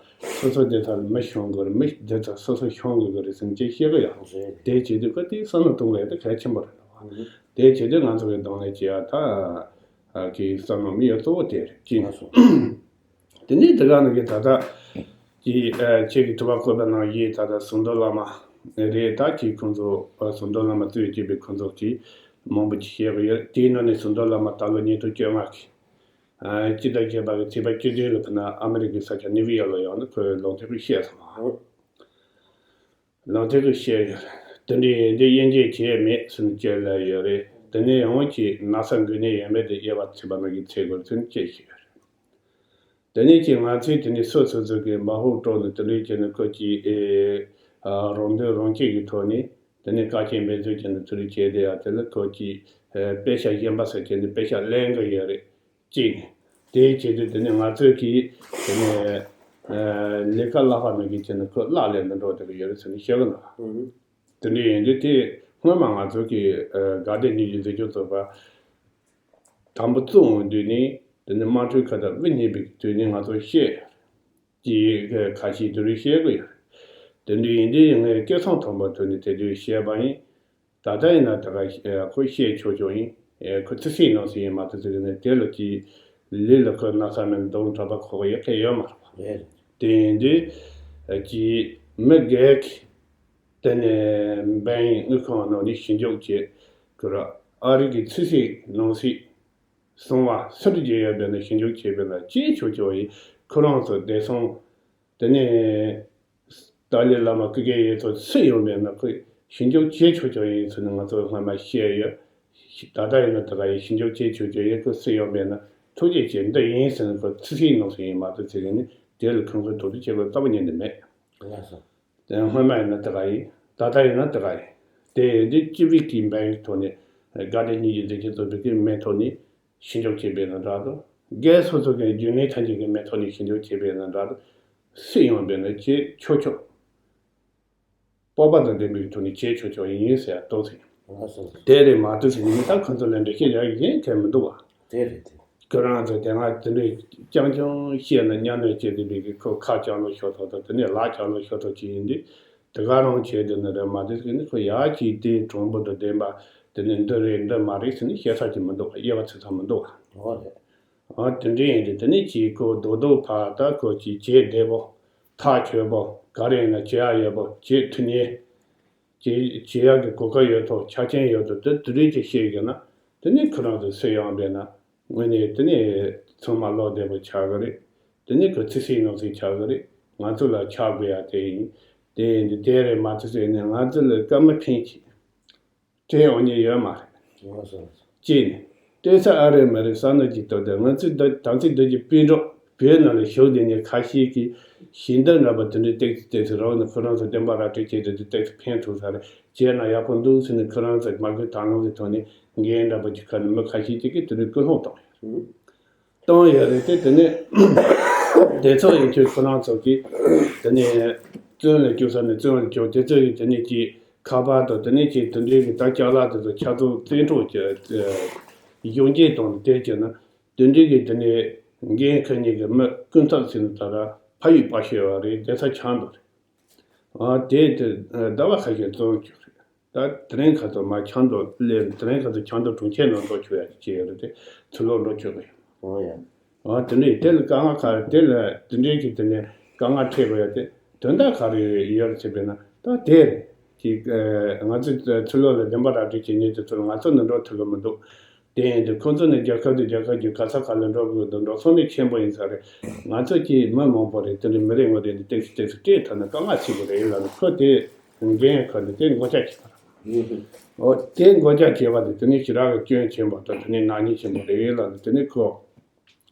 སོ་སོ་བསྡད་ས་ལ་མི་ཤོང་གི་རེད། མི་བསྡད་ས་སོ་སོ་ཤོང་དགོས་གི་རེད་ཟེར་ཅིག་བཤད་གི་ཡོད། དེ་བྱེད་དུས་ཁོ་དེ་བསམ་བློ་གཏོང་དགོས་ཡ་དེ་གལ་ཆེན་པོ་རེད། དེ་བྱེད་དུས་ང་ཚོ་གི་གདོང་ལེན་བྱེད་ཡ་ད་གི་བསམ་བློ་དམིགས་ཡུལ་གཙོ་བོ་དེ་རེད་ཅེས། དེ་ནས་དེ་ག་ནང་གི་ད་ལྟ་གི་ཨ་ཁྱེད་ཀྱི་དྲི་བ་བཀོད་པ་ནང་བཞིན་ད་ལྟ་ཟམ་གདོང་བླ་མ་རེད། ད་ཁྱེད་ཁོང་ཚོ་ཨ་ཟམ་གདོང་བླ་མ་གཙོས་བྱས་པའི་ཁོང་ཚོ་གིས་མང་པོ་ཅིག་བཤད་གི་ཡོད། དེའི་ནང་ནས་ཟམ་གདོང་བླ་མ་ད་ལོ་ཉིས་སྟོང་བཅོ་ལྔ་གི་ཨ་སྤྱི་ཟླ་བརྒྱད་པ་གི་ཚེས་པ་བཅུ་བདུན་ལ་ཕུ་ན་ཨ་མི་རི་ཀའི་ས་ཆ་ནིའུ་ཡོག་ལ་ཡོང་ནས་ཁོས་ལུང་སྟོན་ཞིག་བཤད་སོང་། ལུང་སྟོན་ཞིག་བཤད་ཡོད། དེ་འདྲ་ཡིན་དུས་དབྱེ་འབྱེད་བྱས་མེད་ཟེར་ནས་བཤད་ལབ་ཡོད་རེད། དེ་ནས་ཡང་གཅིག་ན་ཚ་འགོས་ནད་ཡོད་མེད་དེ་དབྱེ་བ་ཕྱེ་བ་ནང་བཞིན་ཕྱེ་དགོས་ཟེར་ནས་བཤད་བཞིན་ཡོད་རེད། དེ་ནས་ཀྱི་ང་ཚོས་དེ་ནས་སོ་སོ་སོ་གི་འབའ་ཧུ་ཀྲོ་ནས་དེ་འདྲ་བྱས་ནས་ཁོ་ཀྱི་ཨེ་ཨ་རང་འདོད་རང་སྐྱེད་ཀྱི་ཐོག་ནས་དེ་ནས་དཀའ་སྤྱད་འབད་བརྩོན་བྱས་ནས་དེ་འདྲ་བྱས་བསྡད་ཡ་དེ་ལ་ཁོ་ཀྱི་ཨེ་དཔེ་ཆ་གཞན་པ་ཟེར་བྱས་ནས་དཔེ་ཆ་ལེན་གི་ཡོད་རེད། གཅིག་ནས། དེའི་ཆེད་དུ་དེ་ནས་ང་ཚོས་ཀྱིས་དེ་ནས་ཨ་ལས་ཀ་བསླབ་པ་ནང་བཞིན་བྱས་ནས་ཁོ་གླགས་ལེན་དུ་འགྲོ་བསྡད་ཀྱི་ཡོད་རེད་ཟེར་ནས་བཤད་གི་འདུག་དེ་འདྲ་ཡིན་དུས་དེ་སྔོན་མ་ང་ཚོ་གི་ཨ་དགའ་ལྡན་ཉི་ཤུ་རྩ་གཅིག་ཚོགས་པ་དང་པོ་བཙུགས་འོང་དུས་ནས་དེ་ནས་དམངས་ཁྲོད་ཁ་བརྡ་དབུ་བརྙེས་པའི་དུས་ནས་ང་ཚོ་བཤད་ཀྱི་ཁ་ཤས་དེ་རིགས་བཤད་གི་ཡོད་རེད། དེ་འདྲ་ཡིན་དུས་ངས་སྐད་གསང་མཐོན་པོ་ཐོག་ནས་དེ་དུས་བཤད་པ་ཡིན། ད་ལྟ་ཡིན་ན་ད་ག་ཁོས་བཤད་ཆོག་ཆོག་ཡིན། ཁོ་ཚིག་སྲིད་ནང་སྲིད་ཡིན་མ་གཏོགས་ཟེར་གི་ནས་དེ་ལ་ཅིག་ལས་ལ་ཁོ་ན་ཚ་མེད་ན་གདོང་གྲགས་པ་ཁོག་ཡོད་མཁན་ཡོད་མ་རེད་པ། རེད། དེ་ཡིན་དུས་ཅིག་མི་སྒེར་གྱི་དེ་ནས་འབེན་དངུལ་ཁང་ནང་ནས་ཞིབ་འཇུག་བྱེད་ཁོ་ར་ཨ་རི་གི་ཚིག་སྲིད་ནང་སྲིད་གསང་བ་སུ་རེ་བརྗོད་ཡོད་པས་ན་ཞིབ་འཇུག་བྱེད་པས་ན་ཅིག་ཆོག་ཆོག་ཡིན། ཁོ་རང་ཚོ་བདེ་སྲུང་དེ་ནས། ཏཱ་ལའི་བླ་མ་སྐུ་སྒེར་ཡོད་ཚོ་སུ་ཡོང་པས་ན་ཁོས་ཞིབ་འཇུག་བྱེད་ཆོག་ཆོག་ཡིན་ཟེར་ནས་ང་ཚོ་སྔོན་མ་བཤད་ཡོད། ད་ལྟ་ཡིན་ན་ད་ག་ཡིན་ཞིབ་འཇུག་བྱེད་ཆོག་ཆོག་ཡིན། ཁོ་སུ་ཡོང་པས་ན་ཐུགས་རྗེ་ཆེ་འདི་ཡིན་ཟེར་ནས་ཁོ་ཚིག་སྲིད་ནང་སྲིད་ཡིན་མ་གཏོགས་ཚིག་ནི་དེ་ལ་ཁོང་ཁོས་དོགས་གཅོད་བྱེད་དགོས་རྩ་བ་ཉིད་ནས་མེད། ལགས་སོ། དེ་སྔོན་མ་ཡིན་ན་ད་ག་ཡིན། ད་ལྟ་ཡིན་ན་ད་ག་ཡིན། དེ་ཡིན་དུས་སྤྱི་པའི་གི་འབེན་ཐོག་ནས་དགའ་ལྡན་ཉི་ཤུ་རྩ་གཅིག་ཚོགས་པའི་གི་མིང་ཐོག་ནས། ཞིབ་འཇུག་བྱས་པས་ན་འདྲ་འདུག་སྒེར་སོ་སོ་གི་རྒྱུན་ལས་ཐམས་ཅད་ཀྱི་མིང་ཐོག་ནས་ཞིབ་འཇུག་བྱས་པས་ན་འདྲ་འདུག་སུས་ཡོང་པས་ན་བྱེད་ཆོག་ཆོག་སྤོབས་པ་དང་ལྡན་པའི་ཐོག་ནས་བྱེད་ཆོག་ཆོག་ཡིན་ཟེར་ཏོག་ཙམ། ལགས་སོ། དེ་རེད་མ་གཏོགས་ཟེར་ནས་ད་ཁོ་ཚོ་ལ་འགྲེལ་བཤད་རྒྱག་གཞན་གང་མི་འདུག་བ། དེ་རེད་དེ། ཁོ་རང་ཚོ་དེ་སྔ་དེ་འདྲའི་རྐྱང་རྐྱང་བཤད་ན་གཉའ་གནོན་བྱེད་བསྡད་པའི་གི་ཁོ་ཁ་ལྕགས་ལོག་ཤོར་ཐོག་དང་དེ་ནས་ལག་ལྕགས་ལོག་ཤོར་ཐོག་ཅིག་ཡིན་དུས། དེ་ག་རང་བྱས་དེ་ནི་རེད་མ་དེ་ཟེར་ནི་ཁོ་ཡག་ཅིག་དེ་གྲུང་པོ་དང་ལྡན་པ་དེ་ནི་འདི་རེད་འདི་མ་རེད་ཟེར་ནི་བཤད་ས་ཅིག་མི་འདུག་དབྱེ་བ་ཕྱེ་ས་མི་འདུག་འོ་རེད། ཨ་དེ་འདྲ་ཡིན་དུས་དེ་ནི་ཅིག་ཁོ་རྡོག་རྡོག་ཕར་ད་ཁོ་ཅིག་བྱེད་བདེ་པོ་ཐག་ཆོད་པོ་ག་རེ་ཡིན་ན་བྱེད་ཡག་ཡོད་པོ་བྱེད་ཐུབ་ཉེ། བྱེད་བྱེད་ཡག་གི་གོ་སྐབས་ཡོད་ཐོག་ཆ་རྐྱེན་ཡོད་ཐོག་དེ་དེ་རིགས་ཅིག་བཤད་ཀྱི་ན་དེ་ནི་ཁོ་རང་ཚོ་སུ་ཡོང་བས་ན། དངོས་གནས་དེ་ནས་ཚང་མ་བློ་བདེ་པོ་ཆགས་ཀྱི་རེད། དེ་ནས་ཁོ་ཚིག་སྲིད་ནང་སྲིད་ཆགས་ཀྱི་རེད། ང་ཚོ་ལ་ཆགས་དགོས་ཡ་དེ་ཡིན། དེ་ཡིན་དུས་དེ་རེད་མ་ཚོད་ཟེར་ནས་ང་ཚོ་ལ་སྐར་མ་ཕིང་གཅིག་སྤྲད་འོང་ཉེན་ཡོད་མ་རེད། ལགས་སོ། གཅིག་ནས་སྤྲད་ས་ཨ་རེད་མ་རེད་བསམ་ན་ཅིག་ལྟོས་དེ་ང་ཚོའི་ད་དམ་ཚིག་འདི་གི་སྤུན་གྲོགས་བོད་ནང་ལ་བཞུགས་བསྡད་མཁན་ཁ་ཤས་ཀྱིས་ཞལ་འདེབས་འདྲ་པོ་དེ་འདྲའི་ཏེག་ཏེག་ཏེག་རོགས་ནས་ཁོ་རང་ཚོ་བདེན་པ་ར་སྤྲོད་བྱས་ཏེ་ཏེག་ཏེག་ཕན་ཐོགས་ས་རེད། བྱས་ན་ཡག་པོ་འདུག་ཟེར་ནས་ཁོ་རང་ཚོ་མ་གི་དང་བླངས་ཀྱི་ཐོག་ནས་འགན་འདྲ་པོ་ཅིག་ཁུར་ནས་མི་ཁ་ཤས་ཅིག་གིས་དེ་འདྲའི་སྐུལ་སློང་བཏང་ཡོད། བཏང་ཡོད་རེད་དེ། དེ་ནས་དེ་ཚོ་ཡིན་དུས་ཁོ་རང་ཚོ་གིས་དེ་ནས་བཙོན་ལ་བཅུག་ས་ནས་བཙོན་ལ་བཅུག་དེ་ཚོ་ཡིན་དེ་ནས་ཀྱི་ ཁ་པར་དང་དེ་ནས་ཀྱི་དེ་འདྲའི་གི་ད་ཅ་ལག་དེ་ཚོ་ཆ་ཚང་བཙན་འཕྲོག་གི་གཞོན་སྐྱེས་དང་དེ་བྱས་ན་དེ་འདྲའི་གི་དེ་ནས་འགན་འཁུར་མཁན་གྱི་མི་ཀུན་ཐག་ཚིག་ནས་ད་ལ་ཕ་ཡུལ་པ་ཤེས་བ་རེད། བསྡད་ས་ཆགས་འདུག་རེད། ཨ་དེ་དེ་ཟླ་བ་ཁ་ཤས་བཙོན་བཅུག་རེད། ད་དེ་རིང་ཁ་ཐོག་མ་ཆགས་འདུག་ལས་དེ་རིང་ཁ་ཐོག་ཆགས་འདུག་གྲོང་ཁྱེར་ནང་འགྲོ་ཆོག་ཡ་ཅིག་ཡོད་རེད་དེ་ཚུར་ལོག་འགྲོ་ཆོག་གི་ཡོད། ཨོ་ཡ། ཨ་དེ་འདྲ་ཡིན་དེ་ལ་དཀའ་ངལ་ག་རེ་དེ་ལ་དེ་འདྲའི་གི་དེ་ནས་དཀའ་ངལ་འཕྲད་དགོས་ཡ་དེ་དོན་དག་ག་རེ་ཡོད་རེད་ཟེར་བས་ན་ད་དེ་ཅིག་ང་ཚོས་ཚུར་ལོག་ལ་བདེན་པ་ར་སྤྲོད་བྱེད་མཁན་དེ་ཚོར་ང་ཚོ་ནི་འགྲོ་ཐུབ་ཀྱི་མི་འདུག་དེ་ཡིན་དུས་ཁོང་ཚོ་ནི་རྒྱལ་ཁབ་དེ་རྒྱལ་ཁབ་ཀྱི་ག་ས་ག་ལ་འགྲོ་དགོས་འདུག་འགྲོ་སོང་ནི་ཆེན་པོ་ཡིན་ས་རེད། ང་ཚོ་གྱི་མི་མང་པོ་རེད་དེ་འདྲ་མི་རེ་ངོ་རེ་འདི་ཏེག་སི་ཏེག་སི་སྤྲད་ཐུབ་ན་དཀའ་ངལ་ཆེན་པོ་རེད་ལབ་ནས་ཁོ་དེ་འགན་ཁུར་ནས་དེ་མགོ་ལྕག་བྱས་པ་རེད། ཨོ་དེ་མགོ་ལྕག་བྱས་པ་དེ་དེ་ནི་ཞེ་དྲག་གི་སྐྱོན་ཆེན་པོ་དང་དེ་ནི་ནག་ཉེས་ཆེན་པོ་རེད་ལབ་ནས་དེ་ནི་ཁོ།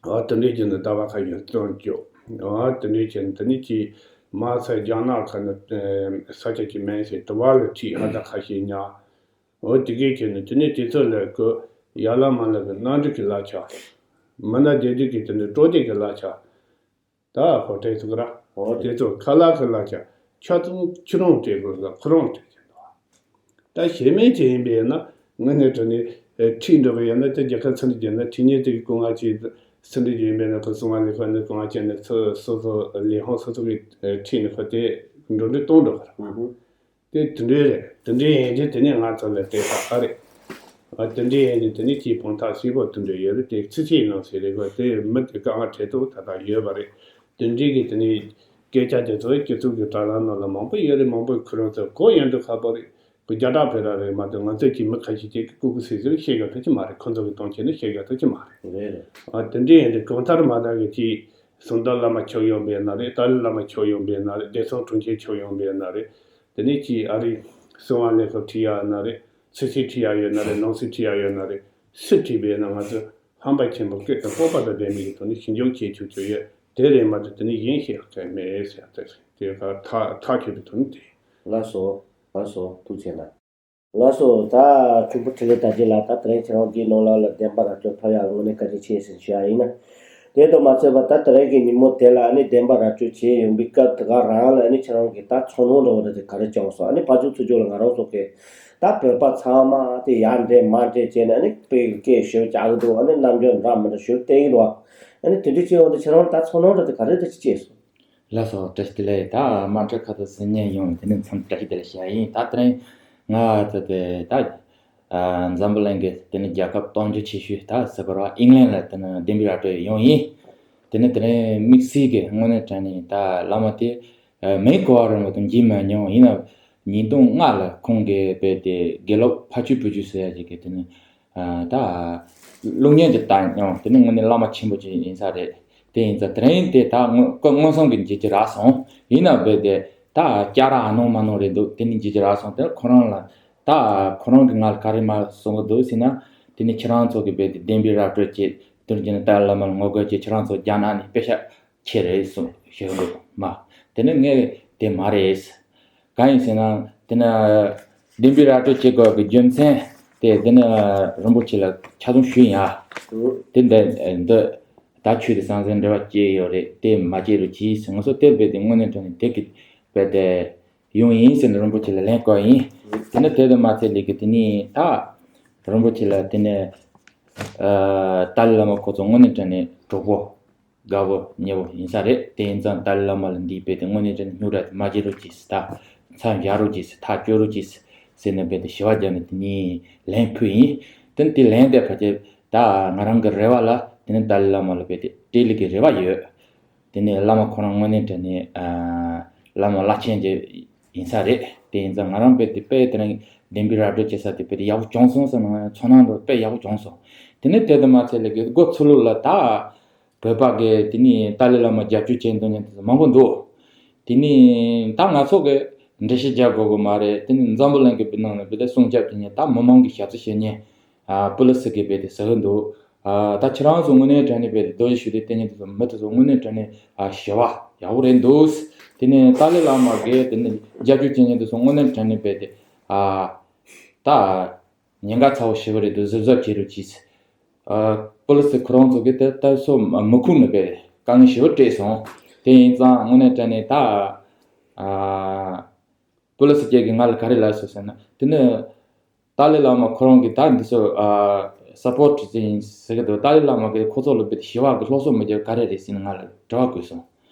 ཨ་དེ་འདྲའི་བྱས་ནས་ཟླ་བ་ཁ་ཤས་བཙོན་བཅུག་ཨ་དེ་འདྲའི་བྱས་ནས་དེ་ནས་ཀྱི་མ་ཚད་རྒྱ་ནག་ཁ་ནས་ས་ཆ་གཅིག་མིན་ཟེར་དུ་བ་ལ་ཁྲིད་ཨ་ད་ཁ་ཤས་ཉར། འོ་དེ་གས་བྱས་ནས་དེ་ནས་དེ་ཚོ་ལ་ཁོ་ཡ་ལ་མ་ལ་གི་གནམ་གྲུ་གི་གླ་ཆ། མི་སྣ་སྡེ་སྡོད་ཀྱི་དེ་འདྲའི་སྤྲོ་སྡེ་གི་གླ་ཆ། ད་ཧོ་ཊེལ་ཚུགས་ར། འོ་དེ་ཚོ་ཁ་ལག་གི་གླ་ཆ། ཆ་ཚང་ཁྱེད་རང་སྤྲད་དགོས་ལ་ཁོ་རང་སྤྲད་ཀྱི་འདུག་ད་གཞན་མི་ཅིག་ཡིན་པས་ན་དངོས་གནས་དྲང་གནས་ཁྲིད་འགྲོ་བ་ཡིན་ན་དེ་རྒྱལ་ཁབ་ཚུར་འདྲི་རྒྱབ་ན་ཁྲིད་མཁན་དེ་གི་སྐུ་ངལ་ཅིག་ཚུར་འདྲི་རྒྱུ་ཡིན་པས་ན་ཁོ་སྲུང་བ་ལས་ཁུངས་ནས་སྐུ་ངལ་ཅན་ནས་ཚུར་སོ་སོ་ལས་ཁུངས་སོ་སོ་གི་ཁྲིད་ནས་ཁོ་དེ་འགྲོ་འགྲུལ་གཏོང་འགྲོ་གི་རེད། དེ་དེ་འདྲའི་རེད། དེ་འདྲའི་ཡིན་དུས་དེ་ནས་ང་ཚོ་ལ་དེ་ཁག་ཨ་རེད། ཨ་དེ་འདྲའི་ཡིན་དུས་དེ་ནས་ཁྱེད་ཕོན་ཐག་ཆེ་པོ་དེ་འདྲ་ཡོད་རེད། དེ་ཚིག་ཚིག་ནང་ཟེར་རེད་གོ་དེ་མི་དེ་དཀའ་ངལ་འཕྲད་ཐུབ་ད་ལྟ་ཡོད་པ་རེད། དེ་འདྲའི་གི་དེ་ནས་སྐད་ཆ་དེ་ཚོ་སྤྱི་ཚོགས་ཀྱི་དྲ་ལམ་ནང་ལ་མང་པོ་ཡོད་རེད། མང་པོས་ཁོ་རང་ཚོ་གོ་ཡོང་དུས་ཁག་པོ་རེད། ཁོ་རྒྱ་གྲགས་བོད་ར་རེད་མ་གཏོགས་ང་ཚོས་ཀྱི་མི་ཁ་ཤས་ཅིག་གི་ཀུ་ཀུ་སི་སི་ཤེས་དགོས་ཐུབ་ཀྱི་མ་རེད། ཁོ་ཚོ་གི་གཏོང་བྱེད་ནི་ཤེས་དགོས་ཐུབ་ཀྱི་མ་རེད། རེད་རེད། ཨ་དེ་འདྲའི་ཡིན་དུས་གང་ལྟར་མ་ད་གི་ཅིག་གསང་བདག་བླ་མ་མཆོག་ཡོང་པའི་ན་རེད། ཏཱ་ལའི་བླ་མ་མཆོག་ཡོང་པའི་ན་རེད། བདེ་སྲུང་དྲུང་ཆེ་མཆོག་ཡོང་པའི་ན་རེད། དེ་ནས་ཅིག་ཨ་རིའི་གསང་བ་ལས་ཁུངས་ཁྲིད་ཡག་ན་རེད། ཕྱི་སྲིད་ཁྲིད་ཡག་ཡོད་ན་རེད། ནང་སྲིད་ཁྲིད་ཡག་ཡོད་ན་རེད། སུ་ཁྲིད་པའི་ན་ང་ཚོས་ཧམ་པ་ཆེན་པོ་སྐད་དང་སྤོབས་པ་དང་ལྡན་པའི་ཐོག་ནས་ཞིབ་འཇུག་བྱེད་ཆོག་ཆོག་ཡོད། དེ་རེད་མ་གཏོགས་དེ་ནས་གཞན་ཤེས་ཡག་གང་མེད་ཟེར་ཡག་དེ་རེད། དེ་ག་ཐག་ཐག་ཆོད་པའི་ཐོག་ནས་དེ། ལགས་སོ། ལགས་སོ། ཐུགས་རྗེ་གནང་། ལགས་སོ། ད་ཁྱུང་པོ་འཕྲིན་ལས་དར་རྒྱས་ལགས། ད་དེ་རིང་ཁྱེད་རང་གིས་ནང་ལ་ལ་བདེན་པ་ར་སྤྲོད་ཕབ་ཡག་ལ་དངོས་གནས་བཀའ་དྲིན་ཆེ་ཟེར་ཞུ་ཡ་ཡིན་ན། དེ་དང་མ་ཚད་པ་ད་དེ་རིང་གི་ཉིན་མོ་དེ་ལ་ཨ་ནི་བདེན་པ་ར་སྤྲོད་བྱས་ཡོང་པའི་སྐབས་དེ་ག་རང་ལ་ཨ་ནི་ཁྱེད་རང་གིས་ད་ཚོར་སྣང་འདྲ་བོ་འདྲ་དེ་ག་རེ་བྱུང་སོང་། ཨ་ནི་ཕར་ཕྱོགས་ཚུར་ཕྱོགས་ལ་ང་རང་ཚོ་གི་ད་བོད་པ་ཚང་མ་དེ་ཡར་འདྲེ་མར་འདྲེ་བྱས་ནས་ཨ་ནི་དཔེ་སྐད་ཞུ་རྒྱག་གི་འདུག་ཨ་ནི་རྣམ་འགྱུར་འདྲ་མི་འདྲ་ཞུ་བསྟན་གྱི་འདུག་ཨ་ནི་དེ་འདྲ་བྱས་ཡོང་དུས་ཁྱེད་རང་ལ་ད་ཚོར་སྣང་འདྲ་དེ་ག་རེ་འདྲ་ཅིག་སྐྱེས་སོང་། ལགས་སོ། བཀྲ་ཤིས་བདེ་ལེགས། ད་དམའ་འབྲིང་ཁ་ཐུག་ཟིན་ཉན་ཡོང་དེ་ནས་མཚམས་བཀྲ་ཤིས་བདེ་ལེགས་བྱ་ཡིན། ད་དེ་རིང་ང་ཚོ་དེ་ད་འཛམ་བུ་གླིང་གི་དེ་ནས་རྒྱལ་ཁབ་སྟོབས་འབྱོར་ཆེ་ཤོས་ད་ཟེར་དགོས་རེད་བ། ཨིང་ལན་ལ་དེ་ནས་བདེན་པའི་ར་སྤྲོད་ཡོང་ཡིན། དེ་ནས་དེ་རིང་དམིགས་བསལ་གྱི་དངོས་གནས་དྲང་གནས་ད་བླ་མ་དེ་མིང་གོ་བ་རིང་པོ་དང་མཇལ་མ་མྱོང་། ཡིན་ནའང་ཉིས་སྟོང་ལྔ་ལ་ཁོང་གིས་དཔེ་དེ་དགེ་ལུགས་ཕ་ཆོས་བུ་ཆོས་ཟེར་ཡ་ཅིག་གི་དེ་ནས། ད་གློག་བརྙན་དེ་ལྟ་མྱོང་། དེ་ནི་དངོས་གནས་བླ་མ་ཆེན་པོ་ཅིག་ཡིན་ས་རེད། དེ་ཡིན་ཙང་དེ་རིང་དེ་ད་དངོས་སྐུ་མངོན་སུམ་གྱི་མཇལ་རྒྱུ་རག་སོང་། ཡིན་ན་རྦད་དེ་ད་སྐྱ་ར་ཨ་ནོ་མ་ནོ་རེད་འདུག་དེ་ནི་མཇལ་རྒྱུ་རག་སོང་། དེ་ཁོ་རང་ལ་ད་ཁོ་རང་གིས་ང་ལ་ག་རེ་མར་གསུང་གི་འདུག་ཟེར་ན། དེ་ནི་ཁྱེད་རང་ཚོ་གིས་རྦད་དེ་བདེན་པའི་ར་སྤྲོད་བྱེད་དུར་གྱི་ནི་ཏཱ་ལའི་བླ་མ་ལ་ངོ་རྒོལ་བྱེད། ཁྱེད་རང་ཚོ་རྒྱ་ནག་ནས་པེ་ཤ་ཁྱེར་རེད་གསུངས་ཞུ་གི་འདུག་མ། དེ་ནི་ངས་དེ་མ་རེད། གང་ཡིན་ཟེར་ན་དེ་ནི་བདེན་པའི་ར་སྤྲོད་བྱེད་དགོས་ཀྱི་རྒྱུ་མཚན་དེ་དེ་ནི་རིན་པོ་ཆེ་ལ་ཆ་ཚང་ཞུས་ཡིན་ཨ། དེ་འདི་འདི་ད་ཆོས་དེ་ཟང་ཟིང་འབྲེལ་བ་བཅད་ཡོད་རེད། དེ་མ་བཅད་རོགས་གྱིས་ཟེར། ང་ཚོ་དེ་རྦད་དེ་དངོས་གནས་དྲང་གནས་དེ་གི་རྦད་དེ་ཡོང་ཡིན་ཟེར་ནས་རིན་པོ་ཆེ་ལ་ལན་བསྐོར་ཡིན། དེ་ནི་དེ་དང་མ་ཚད་ལས་ཀྱི་དེ་ནི་ད་རིན་པོ་ཆེ་ལ་དེ་ནི་ཨ་ཏཱ་ལའི་བླ་མ་ཁོ་ཚོ་དངོས་གནས་དྲང་གནས་གྲོགས་པོ། དགའ་བོ་ཉེ་བོ་ཡིན་ས་རེད། དེ་ཡིན་ཙང་ཏཱ་ལའི་བླ་མ་ལ་འདིའི་དཔེ་དེ་དངོས་གནས་དྲང་གནས་སྨྱུག་ར་དེ་མ་བརྗེ་རོགས་གྱིས་ཟེར། ད་མཚམས་བཞག་རོགས་གྱིས་ཟེར། ཐག་གཅོད་རོགས་གྱིས་ཟེར་ནས་དཔེ་དེ་ཞུ་བ་བརྒྱབ་ནས་དེ་ནས་ལན་ཕུལ་ཡིན། དེ་ནས་དེ་ལན་དེ་ཕལ་ཆེར་ད་ང་རང་གི་རེ་བ་ལ་དེ་ནས་ཏཱ་ལའི་བླ་མ་ལ་དཔེ་དེ་སྤྲད་ལེ་གི་རེ་བ་ཡོད། དེ་ནས་བླ་མ་ཁོ་རང་དངོས་གནས་དྲང་གནས་ཨ་བླ་མ་བླ་ཆེན་ཅིག་ཡིན་ས་རེད། དེ་ཡིན་ཙང་ང་རང་དཔེ་དེ་དཔེ་དེ་རིང་བདེན་པའི་ར་སྤྲོད་བྱེད་ས་དེ་དཔེ་དེ་ཡག་པོ་བྱུང་སོང་བསམ་ནས་ཚོར་སྣང་འདྲ་དཔེ་ཡག་པོ་བྱུང་སོང་། དེ་ནས་དེ་དང་མ་ཚད་ལེ་གི་སྒོ་ཚུར་ལོག་ལ་ད། བོད་པ་གིས་དེ་ནས་ཏཱ་ལའི་བླ་མ་རྒྱབ་སྐྱོར་བྱེད་འདོད་མཁན་དེ་ཚོ་མང་པོ་འདུག་དེ་ནས་ད་ང་ཚོ་གིས་འགྲེལ་བཤད་རྒྱག་དགོས་ཀྱི་མ་རེད། དེ་ནས་འཛམ་བུ་གླིང་གི་ནང་ནས་དཔེ་དེ་སྲུང་སྐྱོབ་བྱེད་མཁན་ད་མི་མང་གི་ཞབས་ཕྱི་བྱེད་མཁན་ཨ་པུ་ལི་སི་གིས་དཔེ་དེ་ཟེར་གི་འདུག་ཨ་ད་ཁྱེད་རང་ཚོ་དངོས་གནས་དྲང་གནས་དཔེ་དེ་རྡོ་རྗེ་ཤུགས་ལྡན་བསྟེན་མཁན་དེ་ཚོ་མི་དེ་ཚོ་དངོས་གནས་དྲང་གནས་ཨ་ཞི་བ་ཡག་པོ་རེད་འདུག་དེ་ནས་ཏཱ་ལའི་བླ་མ་གིས་དེ་ནས་རྒྱབ་སྐྱོར་བྱེད་མཁན་དེ་ཚོ་དངོས་གནས་དྲང་གནས་དཔེ་དེ་ཨ་ད། ཉེན་ཁ་ཚ་བོ་ཞེ་པོ་རེད་འདུག་གཟབ་གཟབ་བྱེད་རོགས་གྱིས། ཨ་པུ་ལི་སི་ཁོ་རང་ཚོ་གིས་དེ་ལྟར་སོ་མི་ཁུག་ནས་པའི་དཀའ་ངལ་ཞེ་པོ་སྤྲད་སོང་། དེ་ཡིན་ཙང་དངོས་གནས་དྲང་གནས་ད་ཨ་ པུ་ལི་སི་སྐྱེས་ཀྱིས་ང་ལ་ག་རེ་ལབ་སོང་ཟེར་ན། དེ་ནི་ཏཱ་ལའི་བླ་མ་ཁོ་རང་གིས་ད་འདི་ཚོ་ཨ་སཔོར་ཊི་བྱེད་ཡིན་ཟེར་གི་འདུག་ཏཱ་ལའི་བླ་མ་གིས་ཁོ་ཚོ་ལ་རྦད་དེ་ཞི་བ་གི་སློབ་གསོ་མི་རྒྱག་ག་རེ་རེད་ཟེར་ནས་ང་ལ་དྲི་བ་བཀོད་སོང་།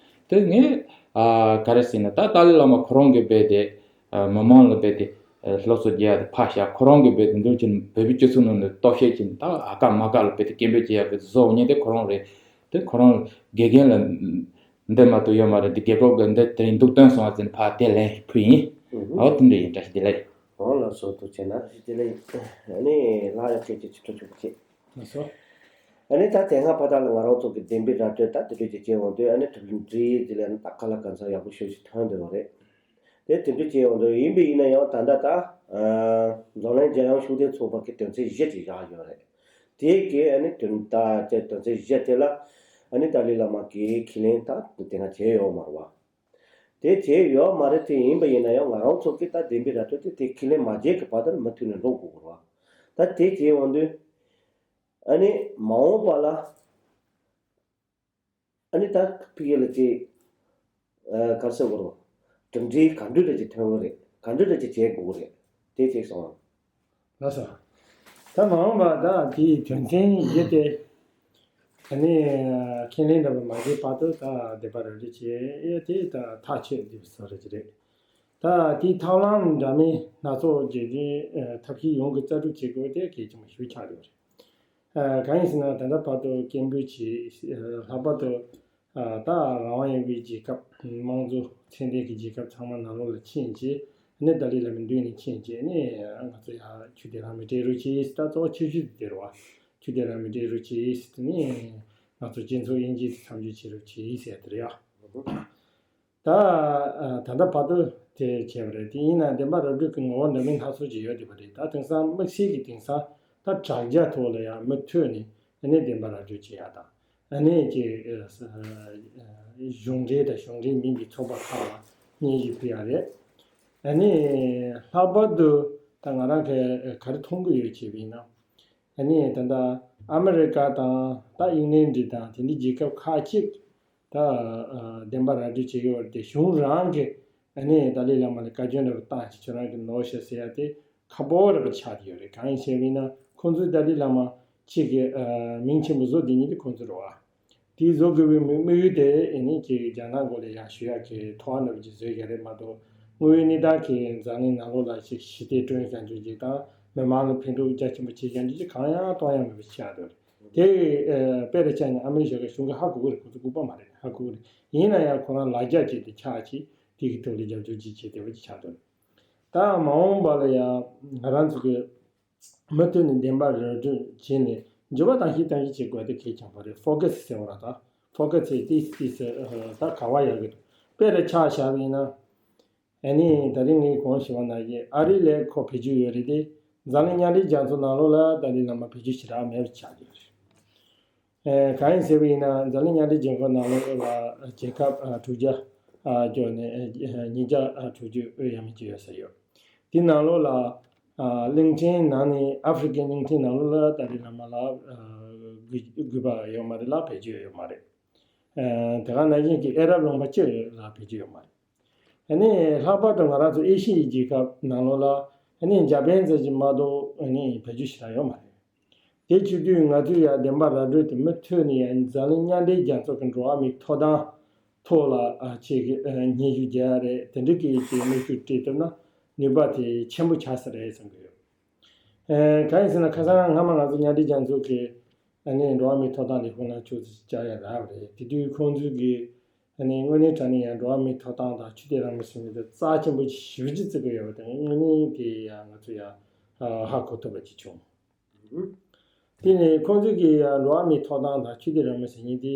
དེ་ངས་ཨ་ག་རེ་ཟེར་ན། ད་ཏཱ་ལའི་བླ་མ་ཁོ་རང་གིས་རྦད་དེ་ཨ་མི་མང་ལ་རྦད་དེ་ཨ་སློབ་གསོ་རྒྱག་ཡ་དེ་ཕར་བཞག་ཁོ་རང་གིས་རྦད་དེ་འདུག་ཅིང་བོད་པའི་སྤྱི་ཚོགས་ནང་ནས་སྟོབས་ཤེད་ཅིང་ད་ཨ་ཀ་མ་ཀ་ལ་རྦད་དེ་སྐད་འབོད་བྱེད་ཡ་གི་བཟོ་ཉེན་དེ་ཁོ་རང་རེད། དེ་ཁོ་རང་དགེ་རྒན་ལ་འདི་མ་གཏོགས་ཡོད་མ་རེད། འདི་རྒྱལ་ཁབ་ཀྱི་འདི་དེ་རིང་འདུག་སྟོན་སོང་བ་ཟེར་ནས་ཕར་དེ་ལན་ཞིག་ཕུལ་ཡིན། ཨོ་དེ་འདྲ་ཡིན། བཀྲ་ཤིས་བདེ་ལེགས། ཨོ་ལགས་སོ། ཐུགས་རྗེ་གནང་། བཀྲ་ཤིས་བདེ་ལེགས། ཨ་ནི་ལྷག་ཡོད་སྐད་ཆ་ཅིག་འཕྲོ་ཆོག་གི་ལགས་སོ། ཨ་ནི་ད་དེ་སྔ་བར་དག་ལ་ང་རང་ཚོ་གི་བདེན་པའི་ར་སྤྲོད་ད་དེ་འདྲ་ཅིག་བྱས་འོང་དུས་ཨ་ནི་གྲུབ་འབྲས་དེ་ལ་ནི་ད་ག་ལ་ག་ཚོད་ཡག་པོ་ཤོས་ཤིག་ཐོན་བསྡད་ཡོད་རེད། དེ་དེ་འདྲ་བྱས་འོང་དུས་ཡིན་པས་ཡིན་ན་ཡང་ད་ལྟ་ད་ཨ་འཛམ་གླིང་རྒྱལ་ཡོངས་ཤུགས་ལྡན་ཚོགས་པ་གི་དོན་ཚན་བཞི་ཅིག་བཞག་ཡོད་རེད། དེ་གའི་ཨ་ནི་དོན་དག་དེ་དོན་ཚན་བཞི་དེ་ལ་ཨ་ནི་ཏཱ་ལའི་བླ་མ་གིས་ཁས་ལེན་ད་དེ་སྔ་བྱས་ཡོད་མ་རེད་བ། དེ་བྱས་ཡོད་མ་རེད། དེ་ཡིན་པ་ཡིན་ན་ཡང་ང་རང་ཚོ་གིས་ད་བདེན་པའི་ར་སྤྲོད་དེ་དེ་ཁས་ལེན་མ་བྱས་ཀྱི་བར་དུ་མུ་མཐུད་ནས་འགྲོ་དགོས་ཀྱི་རེད་བ། ད་དེ་བྱས་འོང་དུས་ཨ་ནི་མ་འོངས་པ་ལ་ཨ་ནི་ད་ཕ་གི་ལ་ཅིག་ཨ་ག་རེ་ཟེར་དགོས་རེད། གྲུབ་འབྲས་ག་འདྲ་རེ་ཅིག་ཐོན་གྱི་རེད། ག་འདྲ་རེ་ཅིག་བྱེད་དགོས་ཀྱི་རེད། དེ་ཅིག་སོང་། ལགས་སོ། ད་མ་འོངས་པ་ད་དེའི་དོན་ཚན་བཞི་དེ་ཨ་ནི་ཁས་ལེན་འདྲ་པོ་མ་བྱས་བར་དུ་ད་བདེན་པ་ར་སྤྲོད་བྱེད་ཡ་དེ་ད་ཐག་ཆོད་འདུག་ས་རེད་ཀྱི་རེད། ད་དེའི་ཐབས་ལམ་འདྲ་མིན་སྣ་ཚོགས་བརྒྱུད་དེ་ཐབས་ཤེས་ཡོངས་ཀྱི་རྩལ་སྤྲུགས་བྱེད་དགོས་དེ་གལ་ཆེན་པོ་ཞིག་ཆགས་ཡོད་རེད། ཨ་གང་ཡིན་ཟེར་ན་ད་ལྟ་བར་དུ་སྐད་འབོད་བྱས། ལྷག་པར་དུ་ཨ་ད་རང་དབང་ཡོད་པའི་རྒྱལ་ཁབ་དམངས་གཙོ་ཚད་ལྡན་གྱི་རྒྱལ་ཁབ་ཚང་མ་ནང་ལོགས་ལ་ཕྱིན་རྗེས་ནས་ཏཱ་ལའི་བླ་མའི་མདུན་ནས་ཕྱིན་རྗེས་ནས་ང་ཚོ་ཡ་ཆོས་དད་རང་མོས་སྤྲད་རོགས་གྱིས། ད་གཙོ་བོ་ཆེ་ཤོས་དེ་རེད་བ། ཆོས་དད་རང་མོས་སྤྲད་རོགས་གྱིས་དེ་ནས་ང་ཚོ་སྤྱི་ཚོགས་དབྱེ་འབྱེད་མཚམས་འཇོག་བྱེད་རོགས་གྱིས་ཟེར་དེ་རེད་ཡ། ད་ཨ་ད་ལྟ་བར་དུ་དེ་བྱས་པ་རེད། དེ་ཡིན་ན་བདེན་པ་ར་སྤྲོད་ཀྱི་ངོ་བོ་འདྲ་མིན་སྣ་ཚོགས་ཅིག་ཡོད་བསྡད་པ་རེད། ད་དེང་སང་དམིགས་བསལ་གྱི་དེང་སང་ད་དྲ་རྒྱ་ཐོག་ལ་ཡང་མུ་མཐུད་ནས་ཨ་ནི་བདེན་པ་ར་སྤྲོད་བྱེད་ཡ་དང་ཨ་ནི་ཀྱི་གཞུང་འབྲེལ་དང་གཞུང་འབྲེལ་མིན་པའི་ཚོགས་པ་ཁག་ལ་སྙན་ཞུ་ཕུལ་ཡ་རེད། ཨ་ནི་ལྷག་པར་དུ་ད་ང་རང་གིས་ག་རེ་མཐོང་གི་ཡོད་ཅེས་པ་ཡིན་ན། ཨ་ནི་ད་ལྟ་ཨ་མི་རི་ཀ་དང་ད་ཨིང་ལན་འདི་དང་དེ་འདྲའི་རྒྱལ་ཁབ་ཁག་ཅིག་ད་ཨ་བདེན་པ་ར་སྤྲོད་བྱེད་ཀྱི་ཡོད་རེད་དེ། གཞུང་རང་གིས་ཨ་ནི་ཏཱ་ལའི་བླ་མ་ལ་བཀའ་བཀྱོན་འདྲ་པོ་བཏང་བྱས་ཁྱོད་རང་གིས་ནོར་ཤག་ཟེར་ཡ་དེ་ཁག་པོ་འདྲ་པོ་ཆགས་ཀྱི་ཡོད་རེད། གང་ཡིན་ཟེར་བ་ཡིན་ན་ཁོང་ཚོས་ཏཱ་ལའི་བླ་མ་གཅིག་གི་ཨ་མིང་ཆེན་པོ་བཟོ་བསྡད་མཁན་དེ་ཁོང་ཚོ་རེད་བ། དེའི་བཟོ་དགོས་པའི་དམིགས་དམིགས་ཡུལ་དེ་ཨ་ནི་ཀྱི་རྒྱ་ནག་སྐོར་ལ་ཡར་ཞུ་ཡག་གི་ཐོག་འདྲ་པོ་ཅིག་བཟོས་ཡོད་རེད་མ་གཏོགས། དངོས་ཡོད་གནས་སྟངས་ཀྱི་འཛམ་གླིང་ནང་ལོགས་ལ་ཞིག་ཞི་བདེ་བསྐྲུན་བྱ་རྒྱུ་ཅིག་དང་མི་མང་ལ་ཕན་ཐོགས་རྒྱ་ཆེན་པོ་བྱེད་བྱ་རྒྱུ་ཅིག་གང་ཡང་གཏོང་ཡ་མེད་པ་ཆགས་འདུག་དེ་ཨ་དཔེ་རེ་ཆ་ནས་ཨ་མི་རི་ཀའི་གཞུང་གིས་ཧ་གོ་གི་རེད། ཁོ་ཚོ་ལྐུགས་པ་མ་རེད། ཧ་གོ་གི་རེད། ཡིན་ན་ཡང་ཁོ་རང་ལ་རྒྱ་བྱས་ཏེ་ཆགས་ཅིག་དེ་གི་ཐོག་ལ་རྒྱབ་སྐྱོར་ཅིག་བྱེད་བདེ་བ་ཅིག་ཆགས་འདུག་ད་མ་འོངས་པ་ལ་ཡང་ང་རང་ཚོ་གི་མུ་མཐུད་ནས་བདེན་པ་ར་སྤྲོད་བྱས་ནས་འགྱུར་བ་གཏོང་ཤེས་གཏོང་ཤེས་བྱེད་དགོས་དེ་གལ་ཆེན་པོ་རེད། ཕོ་ཁ་སི་ཟེར་བ་ར་ད་ཕོ་ཁ་སི་ཏིས་ཏིས་ད་ག་བ་ཡག་གི་འདུག་དཔེ་རེ་ཆ་བཞག་པ་ཡིན་ན། ཨ་ནི་ད་རིང་ངས་གོང་ཞུས་པ་ནང་བཞིན་ཨ་རི་ལ་ཁོ་བེད་སྤྱོད་ཡོད་རེད་དེ། འཛམ་གླིང་མཉམ་འབྲེལ་རྒྱལ་ཚོགས་ནང་ལོགས་ལ་ཏཱ་ལའི་བླ་མ་བེད་སྤྱོད་བྱེད་རག་མེད་པ་ཆགས་ཀྱི་ཡོད་རེད། ཨ་གང་ཡིན་ཟེར་བ་ཡིན་ན་འཛམ་གླིང་མཉམ་འབྲེལ་རྒྱལ་ཁབ་ནང་ལོགས་ལ་རྒྱལ་ཁབ་ཨ་དྲུག་བརྒྱ་ཨ་བརྒྱབ་ནས་ཨ་ཉིས་བརྒྱ་ཨ་དྲུག་ཅུ་ཡས་མས་ཅིག་ཡོད་ས་ཡོད། དེ་ནང་ལོགས་ལ་ཨ་གླིང་ཕྲན་ནང་ནས་ཨ་ཧྥེ་རི་ཁའི་གླིང་ཕྲན་ནང་ལོགས་ལ་ཏཱ་ལའི་བླ་མ་ལ་ཨ་གུས་གུས་པ་ཡོད་མ་རེད་ལ་བེད་སྤྱོད་ཡོད་མ་རེད། ཨ་དེ་ག་ནང་བཞིན་གྱི་ཨ་རབ་ལུང་པ་སྤྱི་ལ་བེད་སྤྱོད་ཡོད་མ་རེད། ཨ་ནི་ལྷག་པར་དུ་ང་རང་ཚོ་ཨེ་ཤི་ཡའི་རྒྱལ་ཁབ་ནང་ལོགས་ལ་ཨ་ནི་འཇར་པན་ཙམ་ཞིག་མ་གཏོགས་ཨ་ནི་བེད་སྤྱོད་བྱེད་ས་ཡོད་མ་རེད། དེ་བྱེད་དུས་ང་ཚོས་ཡང་བདེན་པ་ར་སྤྲོད་དེ་མུ་མཐུད་ནས་ཡང་འཛམ་གླིང་མཉམ་འབྲེལ་རྒྱལ་ཚོགས་ཀྱི་འགྲོ་བ་མིའི་ཐོབ་ཐང་ཐོག་ལ་ཨ་ཅིག་ཨ་སྙན་ཞུ་རྒྱག་ཡ་རེད། དེ་འདྲ་གི་ཅིག་གནོན་ཤུགས་སྤྲད་ཐུབ་ན་ནུས་པ་དེ་ཆེན་པོ་ཆགས་ས་རེད་བསམ་གྱི་ཡོད། ཨ་གང་ཡིན་ཟེར་ན་ཁ་སང་སྔ་མ་ང་ཚོ་མཉམ་འབྲེལ་རྒྱལ་ཚོགས་ཀྱི་ཨ་ནི་འགྲོ་བ་མིའི་ཐོབ་ཐང་ལས་ཁུངས་ནང་ཆུ་ཚོད་བཅར་ཡ་རག་པ་རེད། དེ་དུས་ཁོང་ཚོས་ཀྱིས་ཨ་ནི་དངོས་གནས་དྲང་གནས་ཡང་འགྲོ་བ་མིའི་ཐོབ་ཐང་དང་ཆོས་དད་རང་མོས་ཟེར་མཁན་དེ་རྩ་ཆེན་པོ་ཞེ་པོ་ཅིག་བརྩི་གི་ཡོད་པ་དེ་དངོས་གནས་དེ་ཡང་ང་ཚོས་ཡང་ཧ་གོ་ཐུབ་པ་ཅིག་བྱུང་། དེ་ནས་ཁོང་ཚོས་ཀྱིས་ཡང་འགྲོ་བ་མིའི་ཐོབ་ཐང་དང་ཆོས་དད་རང་མོས་ཟེར་མཁན་དེ་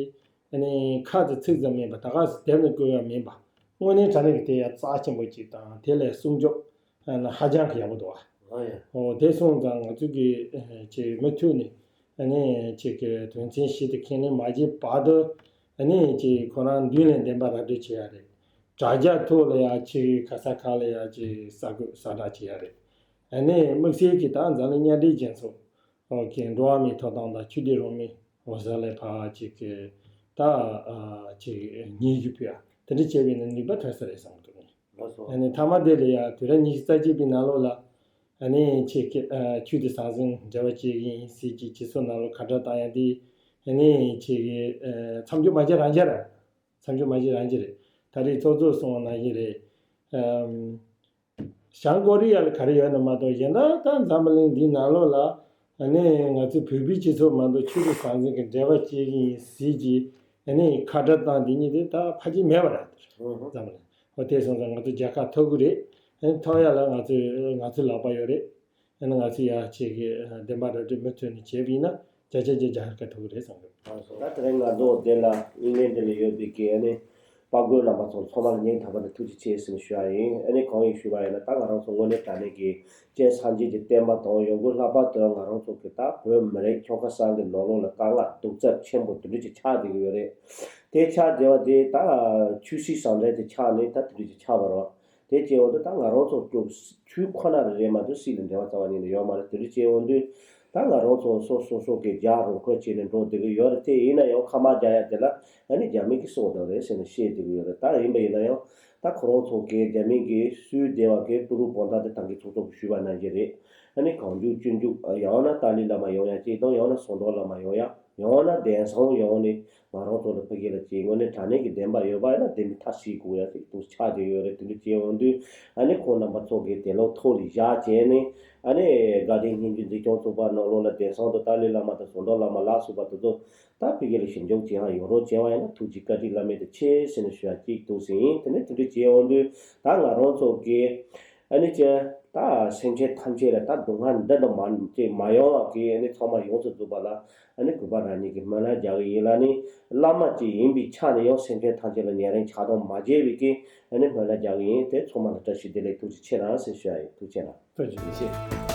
ཨ་ནི་ཁ་ཙམ་ཚིག་ཙམ་མིན་པ་ད་ག་སེ་དེབ་ནས་བཀོད་ཡ་མིན་པ་དངོས་གནས་དྲང་གནས་ཀྱི་དེ་ཡང་རྩ་ཆེན་པོ་ཅིག་དང་དེ་ལ་སྲུང་སྐྱོབ་ཨ་ནི་ཧ་ཅང་གི་ཡག་པོ་འདུག་ཨ། ཨ་ཡ། འོ་དེ་སོང་ཙང་ང་ཚོ་གི་ཨ་ཅིག་མུ་མཐུད་ནས་ཨ་ནི་ཅིག་གི་དོན་ཚན་བཞི་དེ་ཁས་ལེན་མ་བྱས་བར་དུ་ཨ་ནི་ཅིག་ཁོ་རང་མདུན་ལ་བདེན་པ་ར་སྤྲོད་བྱེད་ཡ་རེད། དྲ་རྒྱ་ཐོག་ལ་ཡ་ཅིག་ག་ས་ག་ལ་ཡ་ཅིག་གསར་འགོད་གསལ་བསྒྲགས་བྱེད་ཡ་རེད། ཨ་ནི་དམིགས་བསལ་གྱི་ད་འཛམ་གླིང་མཉམ་འབྲེལ་རྒྱལ་ཚོགས་ཀྱི་འགྲོ་བ་མིའི་ཐོབ་ཐང་དང་ཆོས་དད་རང་མོས་འོད་ཟེར་ལས་ཕར་ཅིག་གི་ད་ཅིག་སྙན་ཞུ་ཕུལ་ཡ་དེ་འདྲ་བྱས་པས་ན་ནུས་པ་ཐོན་ས་རེད་བསམ་གྱི་འདུག་ལགས་སོ། ཨ་ནི་མཐའ་མ་དེ་ལ་ཡང་དུས་རབས་ཉི་ཤུ་རྩ་གཅིག་པའི་ནང་ལོགས་ལ་ཨ་ནི་ཁྱེད་ཀྱི་ཨ་ཆོས་དང་ཟང་ཟིང་འབྲེལ་བ་བྱེད་ཀྱི་ཡིན་ཟེར་གྱི་སྤྱི་ཚོགས་ནང་ལོགས་ཁ་བྲལ་བཏང་ཡ་དེ་ཨ་ནི་ཁྱེད་ཀྱི་ཨ་མཚམས་འཇོག་མ་བྱས་རང་བྱས་ར། མཚམས་འཇོག་མ་བྱས་རང་བྱས་རེད། ད་རེས་ཚོགས་གཙོས་གསུངས་པ་ནང་བཞིན་རེད། ཨམ། བྱང་ཀོ་རི་ཡ་ལ་ག་རེ་ཡོད་ན་མ་གཏོགས་གཞན་དག་ད་འཛམ་བུ་གླིང་འདིའི་ནང་ལོགས་ལ་ཨ་ནི་ང་ཚོའི་བོད་པའི་སྤྱི་ཚོགས་མ་གཏོགས་ཆོས་དང་ཟང་ཟིང་གི་འབྲེལ་བ་བྱེད་ཀྱི་ཡིན་ཟེར་གྱི་ཨ་ནི་ཁ་བྲལ་བཏང་དེ་གཉིས་དེ་ད་ཕལ་ཆེར་མེད་པ་རེད། ཧུམ་ཧུམ། འཛམ་བུ་གླིང་། འོ་དེ་སོང་ཙང་ང་ཚོ་རྒྱལ་ཁ་ཐོབ་གི་རེད། ཨ་ནི་ཐོབ་ཡ་ལ་ང་ཚོས་ང་ཚོའི་ལག་པ་ཡོད་རེད། ཨ་ནི་ང་ཚོས་ཡ་ཁྱེད་ཀྱི་བདེན་པ་ར་སྤྲོད་མུ་མཐུད་ནས་བྱས་པ་ཡིན་ན་བརྒྱ་ཆ་བརྒྱ་རྒྱལ་ཁ་ཐོབ་གི་རེད་བསམ་གི། ད་དེ་རིང་ང་ཚོ་འདི་ལ་དབྱིན་ལན་འདི་ལ་ཡོད་པའི་གི་ཨ་ནི་དཔའ་རྒོད་རྣམ་པ་ཚོ་ཚང་མ་ལ་སྙིང་ཐག་པ་ནས་ཐུགས་རྗེ་ཆེ་ཟེར་ནས་ཞུ་ཡ་ཡིན། ཨ་ནི་གང་ཡིན་ཞུས་པ་ཡིན་ན་ད་ང་རང་ཚོ་དངོས་གནས་དྲང་གནས་ཀྱི་སྤྱིར་སངས་རྒྱས་ཀྱི་བསྟན་པ་དང་ཡོང་སྒོ་ལྷག་པར་དུ་ང་རང་ཚོ་གི་ད་བོད་མི་རིགས་ཁྱོ་ག་ས་གི་ནང་ལོགས་ལ་དཀའ་ངལ་གདུག་རྩུབ་ཆེན་པོ་དེ་འདྲ་ཅིག་ཆགས་བསྡད་ཀྱི་ཡོད་རེད། དེ་ཆགས་བསྡད་པ་དེ་ད་ཆོས་སྲིད་ཟུང་འབྲེལ་དེ་ཆགས་ནས་ད་དེ་འདྲ་ཅིག་ཆགས་པ་རེད། དེ་བྱས་འོང་དུས་ད་ང་རང་ཚོ་ཀྱང་ཆོས་ཁོ་ན་རེ་རེད་མ་གཏོགས་སྲིད་ལ་འབྲེལ་བ་རྩ་བ་ཉིད་ནས་ཡོད་མ་རེད། དེ་འདྲ་བྱས་འོང་དུས་ད་ང་རང་ཚོ་སོ་སོ་སོ་གི་རྒྱག་རོགས་ཁོ་བྱས་ནས་འགྲོ་བསྡད་ཀྱི་ཡོད་རེད། དེ་ཡིན་ན་ཡང་ཁ་མ་རྒྱག་ཡ་དེ་ལ་ཨ་ནི་རྒྱ་མི་གི་སྲོག་དང་རེད་ཟེར་ནས་བཤད་བསྡད་ཀྱི་ཡོད་རེད། ད་ཡིན་པ་ཡིན་ན་ཡང་ད་ཁོ་རང་ཚོ་གི་རྒྱ་མི་གི་སུའི་སྡེ་བ་གི་པུ་རུ་བོ་ད་དེ་ད་གི་ཚོགས་གཙོ་གི་ཞུས་པ་ནང་བཞིན་རེད། ཨ་ནི་གང་མགྱོགས་ཅི་མགྱོགས་ཡང་ན་ཏཱ་ལའི་བླ་མ་ཡོང་ཡ་གཅིག་དང་ཡང་ན་ཟམ་གདོང་བླ་མ་ཡོང་ཡ། ཡང་ན་གདན་ས་ཡོང་ནས་ང་རང་ཚོ་ལ་ཕ་གི་ལ་ཅིག་དངོས་གནས་དྲང་གནས་ཀྱི་བདེན་པ་ཡོད་པ་ཡིན་ན་བདེན་པའི་མཐའ་གསལ་དགོས་ཡ་ཅིག་ཏུ་ཆགས་བསྡད་ཡོད་རེད། དེ་འདྲ་བྱས་ཡོང་དུས་ཨ་ནི་ཁོང་རྣམ་པ་ཚོ་གིས་དེ་ལོ་ཐོག་ལ་བཞག་བྱས་ནས་ཨ་ནི་དགའ་ལྡན་སྙན་བརྒྱུད་འཛིན་སྐྱོང་ཚོགས་པ་ནང་ལོགས་ལ་གདན་ས་དང་ཏཱ་ལའི་བླ་མ་དང་ཟམ་གདོང་བླ་མ་ལ་སོགས་པ་དེ་ཚོ་ད་ཕ་གི་ལ་ཞིབ་འཇུག་བྱེད་ཡ་ཡོད་རོགས་བྱས་པ་ཡིན་ན་ཐུགས་རྗེ་བཀའ་དྲིན་བླ་མེད་དུ་ཆེ་ཟེར་ནས་ཞུ་ཡ་ཅིག་འདུག་ཟིན་ཡིན། དེ་ནས་དེ་འདྲ་བྱས་ཡོང་དུས་ད་ང་རང་ཚོ་གིས་ཨ་ནི་ཅི། ད་སེམས་ཅན་ཐམས་ཅད་ལ་ད་སྡུག་བསྔལ་འདི་དང་མ་ཅི་མ་ཡོང་བ་གི་ཨ་ནི་ཚང་མ་ཡོངས་སུ་རྫོགས་པ་ལ་ཨ་ནི་གུས་པ་རང་ཉིད་ཀྱིས་སྨོན་ལམ་རྒྱག་གི་ཡིན་ལ་ནི་བླ་མ་ཅིག་ཡིན་པའི་ཆ་ནས་ཡང་སེམས་ཅན་ཐམས་ཅད་ལ་ཉེ་རིང་ཆགས་སྡང་མ་བྱས་པའི་གི་ཨ་ནི་སྨོན་ལམ་རྒྱག་གི་ཡིན། དེ་ཚང་མ་ལ་བཀྲ་ཤིས་བདེ་ལེགས། ཐུགས་རྗེ་ཆེ་གནང་ཟེར་ཞུ་ཡ་ཡིན། ཐུགས་རྗེ་གནང་། ཐུགས་རྗེ་ཆེ།